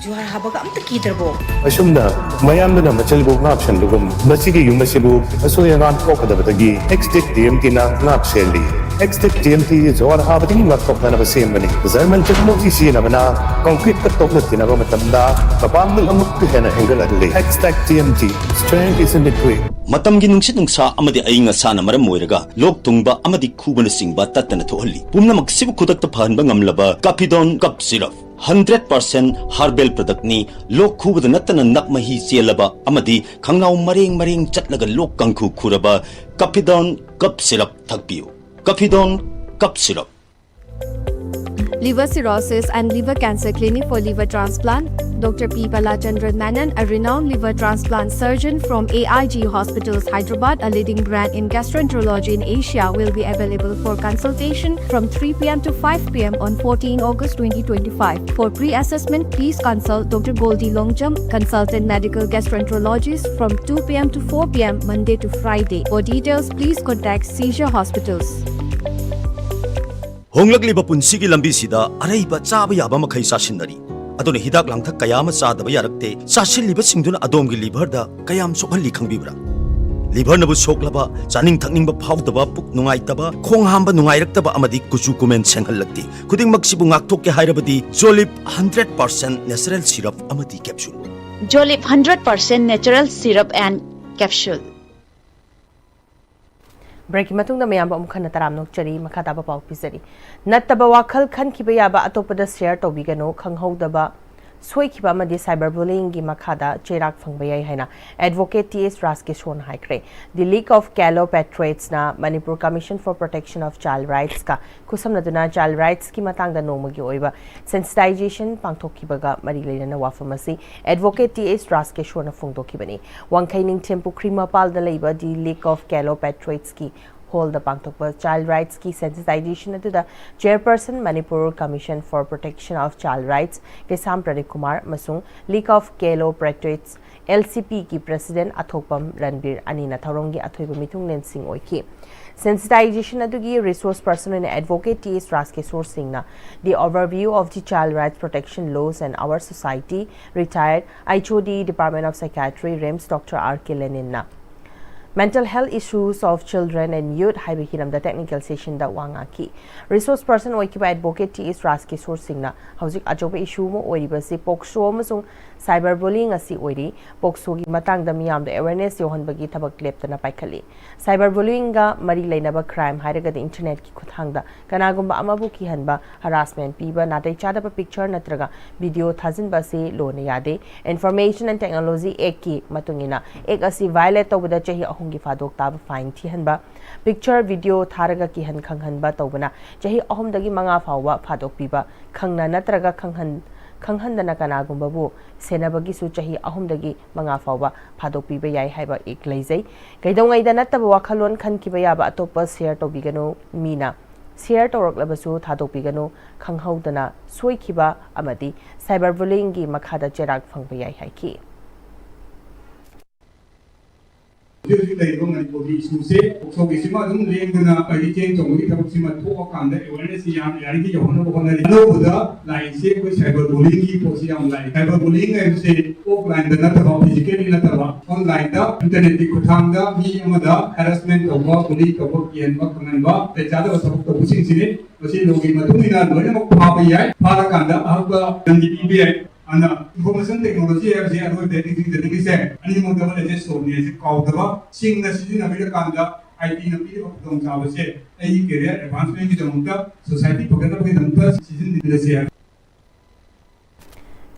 ꯖꯨꯍꯥꯔ ꯍꯥꯕꯒ ꯑꯝꯇ ꯀꯤꯗ꯭ꯔꯕꯣ? ꯑꯁꯨꯝꯅ ꯃꯌꯥꯝꯗꯨꯅ ꯃꯆꯜꯕꯨ ꯉꯥꯛꯁꯟꯕꯒꯨꯝ, ꯃꯁꯤꯒꯤ ꯌꯨꯝ ꯑꯁꯤꯕꯨ ꯑꯁꯣꯏ ꯑꯉꯥꯝ ꯊꯣꯛꯀꯗꯕꯗꯒꯤ ꯑꯦꯛꯁꯇꯦꯛ ꯇꯤ ꯑꯦꯝ ꯇꯤꯅ ꯉꯥꯛ ꯁꯦꯜꯂꯤ꯫ ꯑꯦꯛꯁꯇꯦꯛ ꯇꯤ ꯑꯦꯝ ꯇꯤ ꯖꯨꯍꯥꯔ ꯍꯥꯕꯗꯒꯤ ꯉꯥꯛꯊꯣꯛꯅꯅꯕ ꯁꯦꯝꯕꯅꯤ꯫ ꯖꯔꯃꯟ ꯇꯦꯛꯅꯣꯂꯣꯖꯤ ꯁꯤꯖꯤꯟꯅꯕꯅ ꯀꯪꯀ꯭ꯔꯤꯠꯀ ꯇꯣꯛꯅ ꯇꯤꯟꯅꯕ ꯃꯇꯝꯗ ꯃꯄꯥꯡꯒꯜ ꯑꯃꯨꯛꯀ ꯍꯦꯟꯅ ꯍꯦꯟꯒꯠꯍꯜꯂꯤ꯫ Xtech T M T, strength is in the grit. ꯃꯇꯝꯒꯤ ꯅꯨꯡꯁꯤꯠ ꯅꯨꯡꯁꯥ ꯑꯃꯗꯤ ꯑꯏꯪ ꯑꯁꯥꯅ ꯃꯔꯝ ꯑꯣꯏꯔꯒ ꯂꯣꯛ ꯊꯨꯡꯕ ꯑꯃꯗꯤ ꯈꯨꯕꯅꯆꯤꯡꯕ ꯇꯠꯇꯅ ꯊꯣꯛꯍꯜꯂꯤ꯫ ꯄꯨꯝꯅꯃꯛꯁꯤꯕꯨ ꯈꯨꯗꯛꯇ ꯐꯍꯟꯕ ꯉꯝꯂꯕ ꯀꯥꯐꯤꯗꯣꯟ cough syrup. Hundred percent herbal ꯄ꯭ꯔꯗꯛꯅꯤ꯫ ꯂꯣꯛ ꯈꯨꯕꯗ ꯅꯠꯇꯅ ꯅꯞ ꯃꯍꯤ ꯆꯦꯜꯂꯕ ꯑꯃꯗꯤ ꯈꯪꯅꯥꯎ ꯃꯔꯦꯡ ꯃꯔꯦꯡ ꯆꯠꯂꯒ ꯂꯣꯛ ꯀꯥꯡꯈꯨ ꯈꯨꯔꯕ ꯀꯥꯐꯤꯗꯣꯟ ꯀꯞ ꯁꯤꯔꯞ ꯊꯛꯄꯤꯌꯨ꯫ ꯀꯥꯐꯤꯗꯣꯟ cough syrup. Liver Cirrhosis and Liver Cancer Clinic for Liver Transplant. Doctor P Balachandran Menon, a renowned liver transplant surgeon from A I G Hospitals, Hyderabad, a leading brand in gastroenterology in Asia, will be available for consultation from three p.m. to five p.m. on fourteen August twenty twenty-five. For pre-assessment, please consult Doctor Goldie Longjam, consultant medical gastroenterologist, from two p.m. to four p.m. Monday to Friday. For details, please contact Seizure Hospitals. ꯍꯣꯡꯂꯛꯂꯤꯕ ꯄꯨꯟꯁꯤꯒꯤ ꯂꯝꯕꯤꯁꯤꯗ ꯑꯔꯩꯕ ꯆꯥꯕ ꯌꯥꯕ ꯃꯈꯩ ꯆꯥꯁꯤꯟꯅꯔꯤ꯫ ꯑꯗꯨꯅ ꯍꯤꯗꯥꯛ ꯂꯥꯡꯊꯛ ꯀꯌꯥ ꯑꯃ ꯆꯥꯗꯕ ꯌꯥꯔꯛꯇꯦ꯫ ꯆꯥꯁꯤꯜꯂꯤꯕꯁꯤꯡꯗꯨꯅ ꯑꯗꯣꯝꯒꯤ ꯂꯤꯚꯔꯗ ꯀꯌꯥꯝ ꯁꯣꯛꯍꯜꯂꯤ ꯈꯪꯕꯤꯕ꯭ꯔꯥ? ꯂꯤꯚꯔꯅꯕꯨ ꯁꯣꯛꯂꯕ, ꯆꯥꯅꯤꯡ ꯊꯛꯅꯤꯡꯕ ꯐꯥꯎꯗꯕ, ꯄꯨꯛ ꯅꯨꯡꯉꯥꯏꯇꯕ, ꯈꯣꯡ ꯍꯥꯝꯕ ꯅꯨꯡꯉꯥꯏꯔꯛꯇꯕ ꯑꯃꯗꯤ ꯀꯨꯆꯨ ꯀꯨꯃꯦꯟ ꯁꯦꯡꯍꯜꯂꯛꯇꯦ꯫ ꯈꯨꯗꯤꯡꯃꯛꯁꯤꯕꯨ ꯉꯥꯛꯊꯣꯛꯀꯦ ꯍꯥꯏꯔꯕꯗꯤ ꯖꯣꯂꯤꯞ ꯍꯟꯗ꯭ꯔꯦꯠ ꯄꯥꯔꯁꯦꯟ ꯅꯦꯆꯔꯦꯜ ꯁꯤꯔꯞ ꯑꯃꯗꯤ capsule. Jolip hundred percent natural syrup and capsule. ꯕ꯭ꯔꯦꯛꯀꯤ ꯃꯇꯨꯡꯗ ꯃꯌꯥꯝꯕꯨ ꯑꯃꯨꯛ ꯍꯟꯅ ꯇꯔꯥꯝꯅ ꯑꯣꯛꯆꯔꯤ꯫ ꯃꯈꯥ ꯇꯥꯕ ꯄꯥꯎ ꯄꯤꯖꯔꯤ꯫ ꯅꯠꯇꯕ ꯋꯥꯈꯜ ꯈꯟꯈꯤꯕ ꯌꯥꯕ ꯑꯇꯣꯞꯄꯗ ꯁꯦꯌꯔ ꯇꯧꯕꯤꯒꯅꯨ꯫ ꯈꯪꯍꯧꯗꯕ ꯁꯣꯏꯈꯤꯕ ꯑꯃꯗꯤ ꯁꯥꯏꯕꯔ ꯕꯨꯂꯤꯡꯒꯤ ꯃꯈꯥꯗ ꯆꯩꯔꯥꯛ ꯐꯪꯕ ꯌꯥꯏ ꯍꯥꯏꯅ ꯑꯦꯗꯚꯣꯀꯦꯠ ꯇꯤ ꯑꯦꯁ ꯔꯥꯖꯀꯤꯁꯣꯔꯅ ꯍꯥꯏꯈ꯭ꯔꯦ꯫ The League of Calo Patriotsꯅ Manipur Commission for Protection of Child Rightsꯀ ꯈꯨꯠꯁꯝꯅꯗꯨꯅ ꯆꯥꯏꯜ ꯔꯥꯏꯠꯁꯀꯤ ꯃꯇꯥꯡꯗ ꯅꯣꯡꯃꯒꯤ ꯑꯣꯏꯕ ꯁꯦꯟꯁꯤꯇꯥꯏꯖꯦꯁꯟ ꯄꯥꯡꯊꯣꯛꯈꯤꯕꯒ ꯃꯔꯤ ꯂꯩꯅꯅ ꯋꯥꯐꯝ ꯑꯁꯤ ꯑꯦꯗꯚꯣꯀꯦꯠ ꯇꯤ ꯑꯦꯁ ꯔꯥꯖꯀꯤꯁꯣꯔꯅ ꯐꯣꯡꯗꯣꯛꯈꯤꯕꯅꯤ꯫ ꯋꯥꯡꯈꯩ ꯅꯤꯡꯊꯦꯝ ꯄꯨꯈ꯭ꯔꯤ ꯃꯄꯥꯜꯗ ꯂꯩꯕ The League of Calo Patriotsꯀꯤ ꯍꯣꯜꯗ ꯄꯥꯡꯊꯣꯛꯄ ꯆꯥꯏꯜ ꯔꯥꯏꯠꯁꯀꯤ ꯁꯦꯟꯁꯤꯇꯥꯏꯖꯦꯁꯟ ꯑꯗꯨꯗ chairperson Manipur commission for protection of child rights Keisham Pradeep Kumar ꯑꯃꯁꯨꯡ league of Calo patriots, L C ꯄꯤꯒꯤ ꯄ꯭ꯔꯦꯁꯤꯗꯦꯟꯠ ꯑꯊꯣꯛꯄꯝ ꯔꯟꯕꯤꯔ ꯑꯅꯤꯅ ꯊꯧꯔꯝꯒꯤ ꯑꯊꯣꯏꯕ ꯃꯤꯊꯨꯡꯂꯦꯟꯁꯤꯡ ꯑꯣꯏꯈꯤ꯫ ꯁꯦꯟꯁꯤꯇꯥꯏꯖꯦꯁꯟ ꯑꯗꯨꯒꯤ ꯔꯤꯁꯣꯔꯁ ꯄꯔꯁꯟ ꯑꯣꯏꯅ ꯑꯦꯗꯚꯣꯀꯦꯠ ꯇꯤ ꯑꯦꯁ ꯔꯥꯖꯀꯤꯁꯣꯔ ꯁꯤꯡꯅ The Overview of the Child Rights Protection Laws and Our Society, retired H O D, Department of Psychiatry, RIMS, doctor R K ꯂꯦꯅꯤꯟꯅ Mental Health Issues of Children and Youth ꯍꯥꯏꯕ ꯍꯤꯔꯝꯗ ꯇꯦꯛꯅꯤꯀꯦꯜ ꯁꯦꯁꯟꯗ ꯋꯥ ꯉꯥꯡꯈꯤ꯫ ꯔꯤꯁꯣꯔꯁ ꯄꯔꯁꯟ ꯑꯣꯏꯈꯤꯕ ꯑꯦꯗꯚꯣꯀꯦꯠ ꯇꯤ ꯑꯦꯁ ꯔꯥꯖꯀꯤꯁꯣꯔ ꯁꯤꯡꯅ ꯍꯧꯖꯤꯛ ꯑꯆꯧꯕ ꯏꯁꯨ ꯑꯃ ꯑꯣꯏꯔꯤꯕꯁꯤ ꯄꯣꯛꯁꯣ ꯑꯃꯁꯨꯡ ꯁꯥꯏꯕꯔ ꯕꯨꯂꯤꯡ ꯑꯁꯤ ꯑꯣꯏꯔꯤ꯫ ꯄꯣꯛꯁꯣꯒꯤ ꯃꯇꯥꯡꯗ ꯃꯤꯌꯥꯝꯗ ꯑꯦꯋꯦꯔꯅꯦꯁ ꯌꯧꯍꯟꯕꯒꯤ ꯊꯕꯛ ꯂꯦꯞꯇꯅ ꯄꯥꯏꯈꯠꯂꯤ꯫ ꯁꯥꯏꯕꯔ ꯕꯨꯂꯤꯡꯒ ꯃꯔꯤ ꯂꯩꯅꯕ ꯀ꯭ꯔꯥꯏꯝ ꯍꯥꯏꯔꯒꯗꯤ ꯏꯟꯇꯔꯅꯦꯠꯀꯤ ꯈꯨꯠꯊꯥꯡꯗ ꯀꯅꯥꯒꯨꯝꯕ ꯑꯃꯕꯨ ꯀꯤꯍꯟꯕ, ꯍꯔꯥꯁꯃꯦꯟ ꯄꯤꯕ, ꯅꯥꯇꯩ ꯆꯥꯗꯕ ꯄꯤꯛꯆꯔ ꯅꯠꯇ꯭ꯔꯒ ꯚꯤꯗꯤꯑꯣ ꯊꯥꯖꯤꯟꯕ ꯑꯁꯤ ꯂꯣꯅ ꯌꯥꯗꯦ꯫ ꯏꯟꯐꯣꯔꯃꯦꯁꯟ ꯑꯦꯟ ꯇꯦꯛꯅꯣꯂꯣꯖꯤ ꯑꯦꯛꯀꯤ ꯃꯇꯨꯡ ꯏꯟꯅ ꯑꯦꯛ ꯑꯁꯤ ꯚꯥꯏꯑꯣꯂꯦꯠ ꯇꯧꯕꯗ ꯆꯍꯤ ꯑꯍꯨꯝꯒꯤ ꯐꯥꯗꯣꯛ ꯇꯥꯕ ꯐꯥꯏꯟ ꯊꯤꯍꯟꯕ, ꯄꯤꯛꯆꯔ, ꯚꯤꯗꯤꯑꯣ ꯊꯥꯔꯒ ꯀꯤꯍꯟ ꯈꯪꯍꯟꯕ ꯇꯧꯕꯅ ꯆꯍꯤ ꯑꯍꯨꯝꯗꯒꯤ ꯃꯉꯥ ꯐꯥꯎꯕ ꯐꯥꯗꯣꯛꯄꯤꯕ, ꯈꯪꯅ ꯅꯠꯇ꯭ꯔꯒ ꯈꯪꯍꯟ-, ꯈꯪꯍꯟꯗꯅ ꯀꯅꯥꯒꯨꯝꯕꯕꯨ ꯁꯦꯟꯅꯕꯒꯤꯁꯨ ꯆꯍꯤ ꯑꯍꯨꯝꯗꯒꯤ ꯃꯉꯥ ꯐꯥꯎꯕ ꯐꯥꯗꯣꯛꯄꯤꯕ ꯌꯥꯏ ꯍꯥꯏꯕ ꯑꯦꯛ ꯂꯩꯖꯩ꯫ ꯀꯩꯗꯧꯉꯩꯗ ꯅꯠꯇꯕ ꯋꯥꯈꯜꯂꯣꯟ ꯈꯟꯈꯤꯕ ꯌꯥꯕ ꯑꯇꯣꯞꯄ ꯁꯦꯌꯔ ꯇꯧꯕꯤꯒꯅꯨ꯫ ꯃꯤꯅ ꯁꯦꯌꯔ ꯇꯧꯔꯛꯂꯕꯁꯨ ꯊꯥꯗꯣꯛꯄꯤꯒꯅꯨ꯫ ꯈꯪꯍꯧꯗꯅ ꯁꯣꯏꯈꯤꯕ ꯑꯃꯗꯤ ꯁꯥꯏꯕꯔ ꯕꯨꯂꯤꯡꯒꯤ ꯃꯈꯥꯗ ꯆꯩꯔꯥꯛ ꯐꯪꯕ ꯌꯥꯏ ꯍꯥꯏꯈꯤ꯫ ꯍꯧꯖꯤꯛ ꯍꯧꯖꯤꯛ ꯂꯩꯔꯤꯕ ꯃꯅꯤꯄꯨꯔꯒꯤ ꯏꯁꯨꯁꯦ ꯄꯣꯛꯁꯣꯒꯤꯁꯤꯃ ꯑꯗꯨꯝ ꯂꯦꯡꯗꯅ ꯑꯩꯈꯣꯏꯒꯤ ꯆꯦꯟ ꯆꯣꯡꯕꯒꯤ ꯊꯕꯛꯁꯤꯃ ꯊꯣꯛꯑꯀꯥꯟꯗ ꯑꯦꯋꯦꯔꯅꯦꯁꯁꯤ ꯌꯥꯝ ꯌꯥꯔꯤꯈꯩ ꯌꯧꯍꯟꯅꯕ ꯍꯣꯠꯅꯔꯤ꯫ ꯑꯅꯧꯕꯗ ꯂꯥꯛꯏꯁꯦ ꯑꯩꯈꯣꯏ ꯁꯥꯏꯕꯔ ꯕꯨꯂꯤꯡꯒꯤ ꯄꯣꯠꯁꯤ ꯌꯥꯝ ꯂꯥꯛꯏ꯫ ꯁꯥꯏꯕꯔ ꯕꯨꯂꯤꯡ ꯍꯥꯏꯕꯁꯦ ꯑꯣꯐꯂꯥꯏꯟꯗ ꯅꯠꯇꯕ, ꯐꯤꯖꯤꯀꯦꯜꯂꯤ ꯅꯠꯇꯕ, ꯑꯣꯟꯂꯥꯏꯟꯗ ꯏꯟꯇꯔꯅꯦꯠꯀꯤ ꯈꯨꯠꯊꯥꯡꯗ ꯃꯤ ꯑꯃꯗ ꯍꯦꯔꯥꯁꯃꯦꯟ ꯇꯧꯕ, ꯕꯨꯂꯤ ꯇꯧꯕ, ꯀꯤꯍꯟꯕ, ꯈꯪꯍꯟꯕ, ꯅꯥꯇꯩ ꯆꯥꯗꯕ ꯊꯕꯛ ꯇꯧꯕꯁꯤꯡꯁꯤꯅꯤ꯫ ꯃꯁꯤ ꯂꯣꯒꯤ ꯃꯇꯨꯡ ꯏꯟꯅ ꯂꯣꯏꯅꯃꯛ ꯐꯥꯕ ꯌꯥꯏ꯫ ꯐꯥꯔꯀꯥꯟꯗ ꯑꯍꯛꯄ ꯗꯟꯗꯤ ꯄꯤꯕ ꯌꯥꯏ꯫ ꯑꯗꯨꯅ ꯏꯟꯐꯣꯔꯃꯦꯁꯟ ꯇꯦꯛꯅꯣꯂꯣꯖꯤ ꯍꯥꯏꯕꯁꯤ ꯑꯔꯣꯏꯕꯗ ꯅꯤꯡꯁꯤꯡꯖꯅꯤꯡꯉꯤꯁꯦ ꯑꯅꯤꯃꯛ ꯗꯕꯜ ꯑꯦꯖꯦꯠ ꯁꯣꯔꯗꯅꯤ ꯍꯥꯏꯁꯦ ꯀꯥꯎꯗꯕ꯫ ꯁꯤꯡꯅ ꯁꯤꯖꯤꯟꯅꯕꯤꯔꯀꯥꯟꯗ ꯑꯥꯏ ꯇꯤꯅ ꯄꯤꯔꯤꯕ ꯈꯨꯗꯣꯡꯆꯥꯕꯁꯦ ꯑꯩꯒꯤ ꯀꯦꯔꯤꯌꯔ ꯑꯦꯗꯚꯥꯟꯁꯃꯦꯟꯒꯤꯗꯃꯛꯇ, ꯁꯣꯁꯥꯏꯇꯤ ꯐꯒꯠꯅꯕꯒꯤꯗꯃꯛꯇ ꯁꯤꯖꯤꯟꯅꯃꯤꯟꯅꯁꯦ ꯍꯥꯏꯕ꯫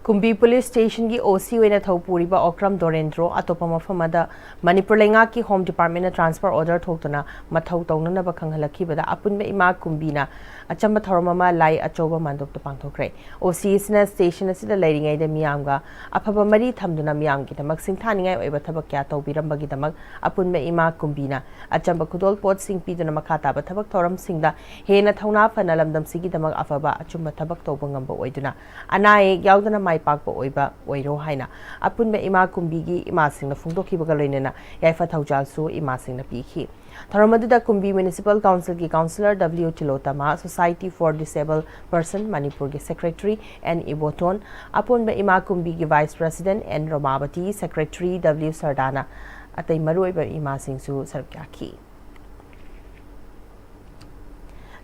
ꯀꯨꯝꯕꯤ ꯄꯨꯂꯤꯁ ꯁ꯭ꯇꯦꯁꯟꯒꯤ ꯑꯣ ꯁꯤ ꯑꯣꯏꯅ ꯊꯧ ꯄꯨꯔꯤꯕ ꯑꯣꯀ꯭ꯔꯝ ꯗꯣꯔꯦꯟꯗ꯭ꯔꯣ ꯑꯇꯣꯞꯄ ꯃꯐꯝ ꯑꯃꯗ ꯃꯅꯤꯄꯨꯔ ꯂꯩꯉꯥꯛꯀꯤ ꯍꯣꯝ ꯗꯤꯄꯥꯔꯠꯃꯦꯟꯅ ꯇ꯭ꯔꯥꯟꯁꯐꯔ ꯑꯣꯔꯗꯔ ꯊꯣꯛꯇꯨꯅ ꯃꯊꯧ ꯇꯧꯅꯅꯕ ꯈꯪꯍꯜꯂꯛꯈꯤꯕꯗ ꯑꯄꯨꯟꯕ ꯏꯃꯥ ꯀꯨꯝꯕꯤꯅ ꯑꯆꯝꯕ ꯊꯧꯔꯝ ꯑꯃ ꯂꯥꯏ ꯑꯆꯧꯕ ꯃꯥꯟꯗꯣꯞꯇ ꯄꯥꯡꯊꯣꯛꯈ꯭ꯔꯦ꯫ ꯑꯣ ꯁꯤ ꯁꯤꯅ ꯁ꯭ꯇꯦꯁꯟ ꯑꯁꯤꯗ ꯂꯩꯔꯤꯉꯩꯗ ꯃꯤꯌꯥꯝꯒ ꯑꯐꯕ ꯃꯔꯤ ꯊꯝꯗꯨꯅ ꯃꯤꯌꯥꯝꯒꯤꯗꯃꯛ ꯁꯤꯡꯊꯥꯅꯤꯡꯉꯥꯏ ꯑꯣꯏꯕ ꯊꯕꯛ ꯀꯌꯥ ꯇꯧꯕꯤꯔꯝꯕꯒꯤꯗꯃꯛ ꯑꯄꯨꯟꯕ ꯏꯃꯥ ꯀꯨꯝꯕꯤꯅ ꯑꯆꯝꯕ ꯈꯨꯗꯣꯜ ꯄꯣꯠꯁꯤꯡ ꯄꯤꯗꯨꯅ ꯃꯈꯥ ꯇꯥꯕ ꯊꯕꯛ ꯊꯧꯔꯝꯁꯤꯡꯗ ꯍꯦꯟꯅ ꯊꯧꯅꯥ ꯐꯅ ꯂꯝꯗꯝꯁꯤꯒꯤꯗꯃꯛ ꯑꯐꯕ ꯑꯆꯨꯝꯕ ꯊꯕꯛ ꯇꯧꯕ ꯉꯝꯕ ꯑꯣꯏꯗꯨꯅ ꯑꯅꯥ ꯑꯌꯦꯛ ꯌꯥꯎꯗꯅ ꯃꯥꯏ ꯄꯥꯛꯄ ꯑꯣꯏꯕ ꯑꯣꯏꯔꯣ ꯍꯥꯏꯅ ꯑꯄꯨꯟꯕ ꯏꯃꯥ ꯀꯨꯝꯕꯤꯒꯤ ꯏꯃꯥꯁꯤꯡꯅ ꯐꯣꯡꯗꯣꯛꯈꯤꯕꯒ ꯂꯣꯏꯅꯅ ꯌꯥꯏꯐ ꯊꯧꯖꯥꯜꯁꯨ ꯏꯃꯥꯁꯤꯡꯅ ꯄꯤꯈꯤ꯫ ꯊꯧꯔꯝ ꯑꯗꯨꯗ ꯀꯨꯝꯕꯤ ꯃ꯭ꯌꯨꯅꯤꯁꯤꯄꯥꯜ ꯀꯥꯎꯟꯁꯤꯜꯒꯤ councillor W Tilottama, Society for Disabled Person ꯃꯅꯤꯄꯨꯔꯒꯤ ꯁꯦꯀ꯭ꯔꯦꯇꯔꯤ ꯑꯦꯟ ꯏꯕꯣꯇꯣꯟ, ꯑꯄꯨꯟꯕ ꯏꯃꯥ ꯀꯨꯝꯕꯤꯒꯤ vice president N Romabati, secretary W ꯁꯔꯗꯥꯅ ꯑꯇꯩ ꯃꯔꯨꯑꯣꯏꯕ ꯏꯃꯥꯁꯤꯡꯁꯨ ꯁꯔꯨꯛ ꯌꯥꯈꯤ꯫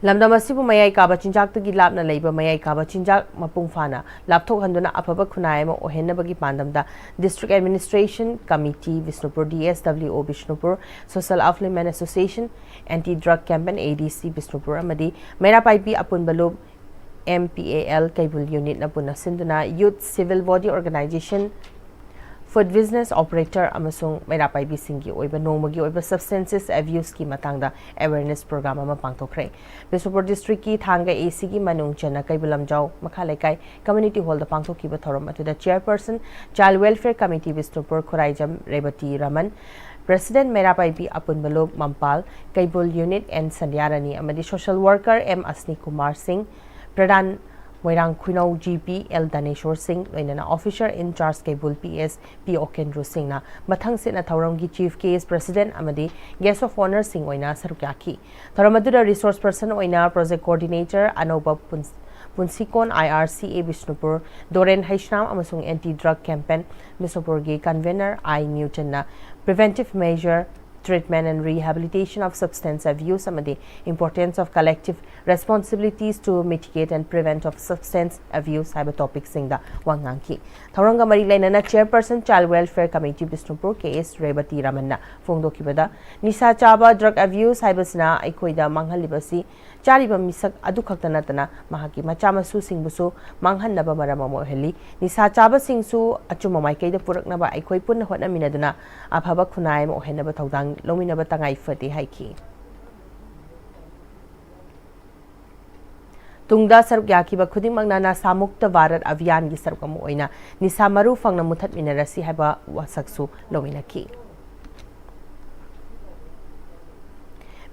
ꯂꯝꯗꯝ ꯑꯁꯤꯕꯨ ꯃꯌꯥꯏ ꯀꯥꯕ ꯆꯤꯟꯖꯥꯛꯇꯒꯤ ꯂꯥꯞꯅ ꯂꯩꯕ ꯃꯌꯥꯏ ꯀꯥꯕ ꯆꯤꯟꯖꯥꯛ ꯃꯄꯨꯡ ꯐꯥꯅ ꯂꯥꯞꯊꯣꯛꯍꯟꯗꯨꯅ ꯑꯐꯕ ꯈꯨꯟꯅꯥꯏ ꯑꯃ ꯑꯣꯏꯍꯟꯅꯕꯒꯤ ꯄꯥꯟꯗꯝꯗ District Administration Committee Bishnupur, D S W ꯑꯣ Bishnupur, Social Affluent Men Association, Anti Drug Campaign, ꯑꯦ ꯗꯤ ꯁꯤ ꯕꯤꯁꯅꯨꯄꯨꯔ ꯑꯃꯗꯤ ꯃꯩꯔꯥ ꯄꯥꯏꯕꯤ ꯑꯄꯨꯟꯕ ꯂꯨꯞ, ꯑꯦꯝ ꯄꯤ ꯑꯦ ꯑꯦꯜ ꯀꯩꯕꯨꯜ ꯌꯨꯅꯤꯠꯅ ꯄꯨꯟꯅ ꯁꯤꯟꯗꯨꯅ Youth Civil Body Organization, Food Business Operator ꯑꯃꯁꯨꯡ ꯃꯩꯔꯥ ꯄꯥꯏꯕꯤꯁꯤꯡꯒꯤ ꯑꯣꯏꯕ ꯅꯣꯡꯃꯒꯤ ꯑꯣꯏꯕ substances abuse ꯀꯤ ꯃꯇꯥꯡꯗ awareness program ꯑꯃ ꯄꯥꯡꯊꯣꯛꯈ꯭ꯔꯦ꯫ ꯕꯤꯁꯅꯨꯄꯨꯔ ꯗꯤꯁꯇ꯭ꯔꯤꯛꯀꯤ ꯊꯥꯡꯒ ꯑꯦ ꯁꯤꯒꯤ ꯃꯅꯨꯡ ꯆꯟꯅ ꯀꯩꯕꯨꯜ ꯂꯝꯖꯥꯎ ꯃꯈꯥ ꯂꯩꯀꯥꯏ ꯀꯝꯃ꯭ꯌꯨꯅꯤꯇꯤ ꯍꯣꯜꯗ ꯄꯥꯡꯊꯣꯛꯈꯤꯕ ꯊꯧꯔꯝ ꯑꯗꯨꯗ Chairperson Child Welfare Committee Bishnupur Khuraijam ꯔꯦꯕꯇꯤ Raman, President ꯃꯩꯔꯥ ꯄꯥꯏꯕꯤ ꯑꯄꯨꯟꯕ ꯂꯨꯞ ꯃꯝꯄꯥꯜ ꯀꯩꯕꯨꯜ ꯌꯨꯅꯤꯠ ꯑꯦꯟ ꯁꯟꯙ꯭ꯌꯥꯔꯥꯅꯤ ꯑꯃꯗꯤ Social Worker ꯑꯦꯝ ꯑꯁꯅꯤ ꯀꯨꯃꯥꯔ ꯁꯤꯡ, ꯄ꯭ꯔꯙꯥꯟ ꯃꯣꯏꯔꯥꯡ ꯈꯨꯅꯧ ꯖꯤ ꯄꯤ ꯑꯦꯜ ꯗꯅꯦꯁꯣꯔ ꯁꯤꯡ, ꯂꯣꯏꯅꯅ Officer in Charge Keibul P S P ꯑꯣꯀꯦꯟꯗ꯭ꯔꯨ ꯁꯤꯡꯅ ꯃꯊꯪ ꯁꯤꯠꯅ ꯊꯧꯔꯝꯒꯤ Chief Guest, President ꯑꯃꯗꯤ Guest of Honour ꯁꯤꯡ ꯑꯣꯏꯅ ꯁꯔꯨꯛ ꯌꯥꯈꯤ꯫ ꯊꯧꯔꯝ ꯑꯗꯨꯗ Resource Person ꯑꯣꯏꯅ Project Coordinator ꯑꯅꯧꯕ ꯄꯨꯟ-, ꯄꯨꯟꯁꯤꯀꯣꯟ ꯑꯥꯏ ꯑꯥꯔ ꯁꯤ ꯑꯦ ꯕꯤꯁꯅꯨꯄꯨꯔ, ꯗꯣꯔꯦꯟ ꯍꯩꯁꯅꯥꯝ ꯑꯃꯁꯨꯡ Anti Drug Campaign ꯕꯤꯁꯅꯨꯄꯨꯔꯒꯤ Convener I ꯅ꯭ꯌꯨꯇꯟꯅ Preventive Measure, Treatment and Rehabilitation of Substance Abuse ꯑꯃꯗꯤ Importance of Collective Responsibilities to Mitigate and Prevent of Substance Abuse ꯍꯥꯏꯕ topic ꯁꯤꯡꯗ ꯋꯥ ꯉꯥꯡꯈꯤ꯫ ꯊꯧꯔꯝꯒ ꯃꯔꯤ ꯂꯩꯅꯅ Chairperson Child Welfare Committee Bishnupur ꯀꯦ ꯑꯦꯁ ꯔꯦꯕꯇꯤ ꯔꯃꯟꯅ ꯐꯣꯡꯗꯣꯛꯈꯤꯕꯗ, ꯅꯤꯁꯥ ꯆꯥꯕ, drug abuse ꯍꯥꯏꯕꯁꯤꯅ ꯑꯩꯈꯣꯏꯗ ꯃꯥꯡꯍꯜꯂꯤꯕꯁꯤ ꯆꯥꯔꯤꯕ ꯃꯤꯁꯛ ꯑꯗꯨꯈꯛꯇ ꯅꯠꯇꯅ ꯃꯍꯥꯛꯀꯤ ꯃꯆꯥ ꯃꯁꯨꯁꯤꯡꯕꯨꯁꯨ ꯃꯥꯡꯍꯟꯅꯕ ꯃꯔꯝ ꯑꯃ ꯑꯣꯏꯍꯜꯂꯤ꯫ ꯅꯤꯁꯥ ꯆꯥꯕꯁꯤꯡꯁꯨ ꯑꯆꯨꯝꯕ ꯃꯥꯏꯀꯩꯗ ꯄꯨꯔꯛꯅꯕ ꯑꯩꯈꯣꯏ ꯄꯨꯟꯅ ꯍꯣꯠꯅꯃꯤꯟꯅꯗꯨꯅ ꯑꯐꯕ ꯈꯨꯟꯅꯥꯏ ꯑꯃ ꯑꯣꯏꯍꯟꯅꯕ ꯊꯧꯗꯥꯡ ꯂꯧꯃꯤꯟꯅꯕ ꯇꯉꯥꯏ ꯐꯗꯦ ꯍꯥꯏꯈꯤ꯫ ꯇꯨꯡꯗ ꯁꯔꯨꯛ ꯌꯥꯈꯤꯕ ꯈꯨꯗꯤꯡꯃꯛꯅ ꯅꯁꯥ ꯃꯨꯛꯇ ꯚꯥꯔꯠ ꯑꯚꯤꯌꯥꯟꯒꯤ ꯁꯔꯨꯛ ꯑꯃ ꯑꯣꯏꯅ ꯅꯤꯁꯥ ꯃꯔꯨ ꯐꯪꯅ ꯃꯨꯊꯠꯃꯤꯟꯅꯔꯁꯤ ꯍꯥꯏꯕ ꯋꯥꯁꯛꯁꯨ ꯂꯧꯃꯤꯟꯅꯈꯤ꯫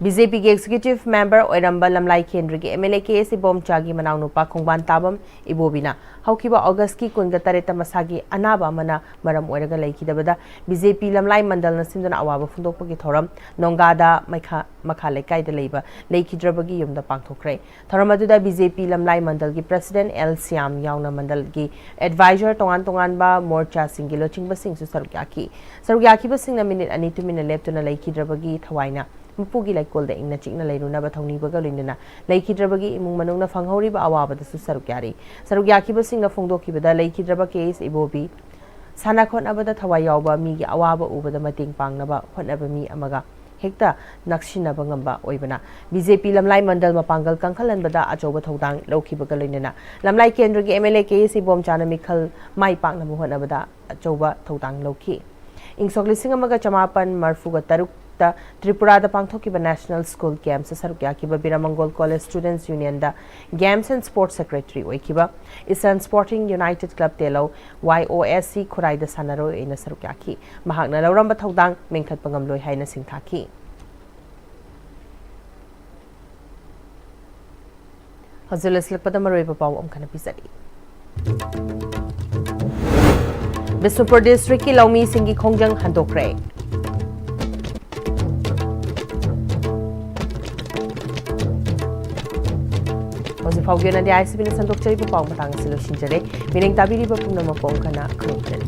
ꯕꯤ ꯖꯦ ꯄꯤꯒꯤ ꯑꯦꯛꯖꯤꯀ꯭ꯌꯨꯇꯤꯚ ꯃꯦꯝꯕꯔ ꯑꯣꯏꯔꯝꯕ ꯂꯝꯂꯥꯏ ꯀꯦꯟꯗ꯭ꯔꯒꯤ ꯑꯦꯝ ꯑꯦꯜ ꯑꯦ ꯀꯦ ꯑꯦꯁ ꯏꯕꯣꯝꯆꯥꯒꯤ ꯃꯅꯥꯎꯅꯨꯄꯥ ꯈꯣꯡꯕꯥꯟ ꯇꯥꯕꯝ ꯏꯕꯣꯕꯤꯅ ꯍꯧꯈꯤꯕ ꯑꯣꯒꯁꯀꯤ ꯀꯨꯟꯒ ꯇꯔꯦꯠꯇ ꯃꯁꯥꯒꯤ ꯑꯅꯥꯕ ꯑꯃꯅ ꯃꯔꯝ ꯑꯣꯏꯔꯒ ꯂꯩꯈꯤꯗꯕꯗ ꯕꯤ ꯖꯦ ꯄꯤ ꯂꯝꯂꯥꯏ ꯃꯟꯗꯜꯅ ꯁꯤꯟꯗꯨꯅ ꯑꯋꯥꯕ ꯐꯣꯡꯗꯣꯛꯄꯒꯤ ꯊꯧꯔꯝ ꯅꯣꯡꯒꯥꯗ ꯃꯩꯈꯥ ꯃꯈꯥ ꯂꯩꯀꯥꯏꯗ ꯂꯩꯕ ꯂꯩꯈꯤꯗ꯭ꯔꯕꯒꯤ ꯌꯨꯝꯗ ꯄꯥꯡꯊꯣꯛꯈ꯭ꯔꯦ꯫ ꯊꯧꯔꯝ ꯑꯗꯨꯗ ꯕꯤ ꯖꯦ ꯄꯤ ꯂꯝꯂꯥꯏ ꯃꯟꯗꯜꯒꯤ ꯄ꯭ꯔꯁꯤꯗꯦꯟꯠ ꯑꯦꯜ ꯁ꯭ꯌꯥꯝ ꯌꯥꯎꯅ ꯃꯟꯗꯜꯒꯤ ꯑꯦꯗꯚꯥꯏꯖꯔ, ꯇꯣꯉꯥꯟ ꯇꯣꯉꯥꯟꯕ ꯃꯣꯔꯆꯥꯁꯤꯡꯒꯤ ꯂꯨꯆꯤꯡꯕꯁꯤꯡꯁꯨ ꯁꯔꯨꯛ ꯌꯥꯈꯤ꯫ ꯁꯔꯨꯛ ꯌꯥꯈꯤꯕꯁꯤꯡꯅ ꯃꯤꯅꯤꯠ ꯑꯅꯤ ꯇꯨꯃꯤꯟꯅ ꯂꯦꯞꯇꯨꯅ ꯂꯩꯈꯤꯗ꯭ꯔꯕꯒꯤ ꯊꯋꯥꯏꯅ ꯃꯄꯨꯒꯤ ꯂꯩꯀꯣꯜꯗ ꯏꯪꯅ ꯆꯤꯛꯅ ꯂꯩꯔꯨꯅꯕ ꯊꯧꯅꯤꯕꯒ ꯂꯣꯏꯅꯅ ꯂꯩꯈꯤꯗ꯭ꯔꯕꯒꯤ ꯏꯃꯨꯡ ꯃꯅꯨꯡꯅ ꯐꯪꯍꯧꯔꯤꯕ ꯑꯋꯥꯕꯗꯁꯨ ꯁꯔꯨꯛ ꯌꯥꯔꯤ꯫ ꯁꯔꯨꯛ ꯌꯥꯈꯤꯕꯁꯤꯡꯅ ꯐꯣꯡꯗꯣꯛꯈꯤꯕꯗ ꯂꯩꯈꯤꯗ꯭ꯔꯕ ꯀꯦ ꯑꯦꯁ ꯏꯕꯣꯕꯤ ꯁꯥꯟꯅ ꯈꯣꯠꯅꯕꯗ ꯊꯋꯥꯏ ꯌꯥꯎꯕ ꯃꯤꯒꯤ ꯑꯋꯥꯕ ꯎꯕꯗ ꯃꯇꯦꯡ ꯄꯥꯡꯅꯕ ꯍꯣꯠꯅꯕ ꯃꯤ ꯑꯃꯒ ꯍꯦꯛꯇ ꯅꯛꯁꯤꯟꯅꯕ ꯉꯝꯕ ꯑꯣꯏꯕꯅ ꯕꯤ ꯖꯦ ꯄꯤ ꯂꯝꯂꯥꯏ ꯃꯟꯗꯜ ꯃꯄꯥꯡꯒꯜ ꯀꯟꯈꯠꯍꯟꯕꯗ ꯑꯆꯧꯕ ꯊꯧꯗꯥꯡ ꯂꯧꯈꯤꯕꯒ ꯂꯣꯏꯅꯅ ꯂꯝꯂꯥꯏ ꯀꯦꯟꯗ꯭ꯔꯒꯤ ꯑꯦꯝ ꯑꯦꯜ ꯑꯦ ꯀꯦ ꯑꯦꯁ ꯏꯕꯣꯝꯆꯥꯅ ꯃꯤꯈꯜ ꯃꯥꯏ ꯄꯥꯛꯅꯕ ꯍꯣꯠꯅꯕꯗ ꯑꯆꯧꯕ ꯊꯧꯗꯥꯡ ꯂꯧꯈꯤ꯫ ꯏꯪ ꯁꯣꯛ ꯂꯤꯁꯤꯡ ꯑꯃꯒ ꯆꯃꯥꯄꯟ ꯃꯔꯤꯐꯨꯒ ꯇꯔꯨꯛꯇ ꯇ꯭ꯔꯤꯄꯨꯔꯥꯗ ꯄꯥꯡꯊꯣꯛꯈꯤꯕ ꯅꯦꯁꯅꯦꯜ ꯁ꯭ꯀꯨꯜ ꯒꯦꯝꯁꯇ ꯁꯔꯨꯛ ꯌꯥꯈꯤꯕ ꯕꯤꯔꯥꯃꯪꯒꯣꯜ ꯀꯣꯂꯦꯖ ꯁ꯭ꯇꯨꯗꯦꯟꯠꯁ ꯌꯨꯅꯤꯌꯟꯗ ꯒꯦꯝꯁ ꯑꯦꯟ ꯁ꯭ꯄꯣꯔꯠꯁ ꯁꯦꯀ꯭ꯔꯦꯇꯔꯤ ꯑꯣꯏꯈꯤꯕ ꯏꯁꯇꯔꯟ ꯁ꯭ꯄꯣꯔꯇꯤꯡ ꯌꯨꯅꯥꯏꯇꯦꯗ ꯀ꯭ꯂꯕ ꯇꯦꯂꯧ, ꯋꯥꯏ ꯑꯣ ꯑꯦꯁ ꯁꯤ ꯈꯨꯔꯥꯏꯗ ꯁꯥꯟꯅꯔꯣꯏ ꯑꯣꯏꯅ ꯁꯔꯨꯛ ꯌꯥꯈꯤ꯫ ꯃꯍꯥꯛꯅ ꯂꯧꯔꯝꯕ ꯊꯧꯗꯥꯡ ꯃꯦꯟꯈꯠꯄ ꯉꯝꯂꯣꯏ ꯍꯥꯏꯅ ꯁꯤꯡꯊꯥꯈꯤ꯫ ꯍꯧꯖꯤꯛ ꯂꯣꯏꯁꯤꯜꯂꯛꯄꯗ ꯃꯔꯨꯑꯣꯏꯕ ꯄꯥꯎ ꯑꯃꯨꯛ ꯍꯟꯅ ꯄꯤꯖꯔꯤ꯫ ꯕꯤꯁꯅꯨꯄꯨꯔ ꯗꯤꯁꯇ꯭ꯔꯤꯛꯀꯤ ꯂꯧꯃꯤꯁꯤꯡꯒꯤ ꯈꯣꯡꯖꯪ ꯍꯟꯗꯣꯛꯈ꯭ꯔꯦ꯫ ꯍꯧꯖꯤꯛ ꯐꯥꯎꯒꯤ ꯑꯣꯏꯅꯗꯤ ꯑꯥꯏ ꯑꯦꯁ ꯁꯤ ꯕꯤꯅ ꯁꯟꯗꯣꯛꯆꯔꯤꯕ ꯄꯥꯎ ꯃꯇꯥꯡ ꯑꯁꯤ ꯂꯣꯏꯁꯤꯟꯖꯔꯦ꯫ ꯃꯤꯠꯌꯦꯡ ꯇꯥꯕꯤꯔꯤꯕ ꯄꯨꯝꯅꯃꯛꯄꯨ ꯑꯃꯨꯛ ꯍꯟꯅ ꯈꯨꯔꯨꯝꯖꯔꯤ꯫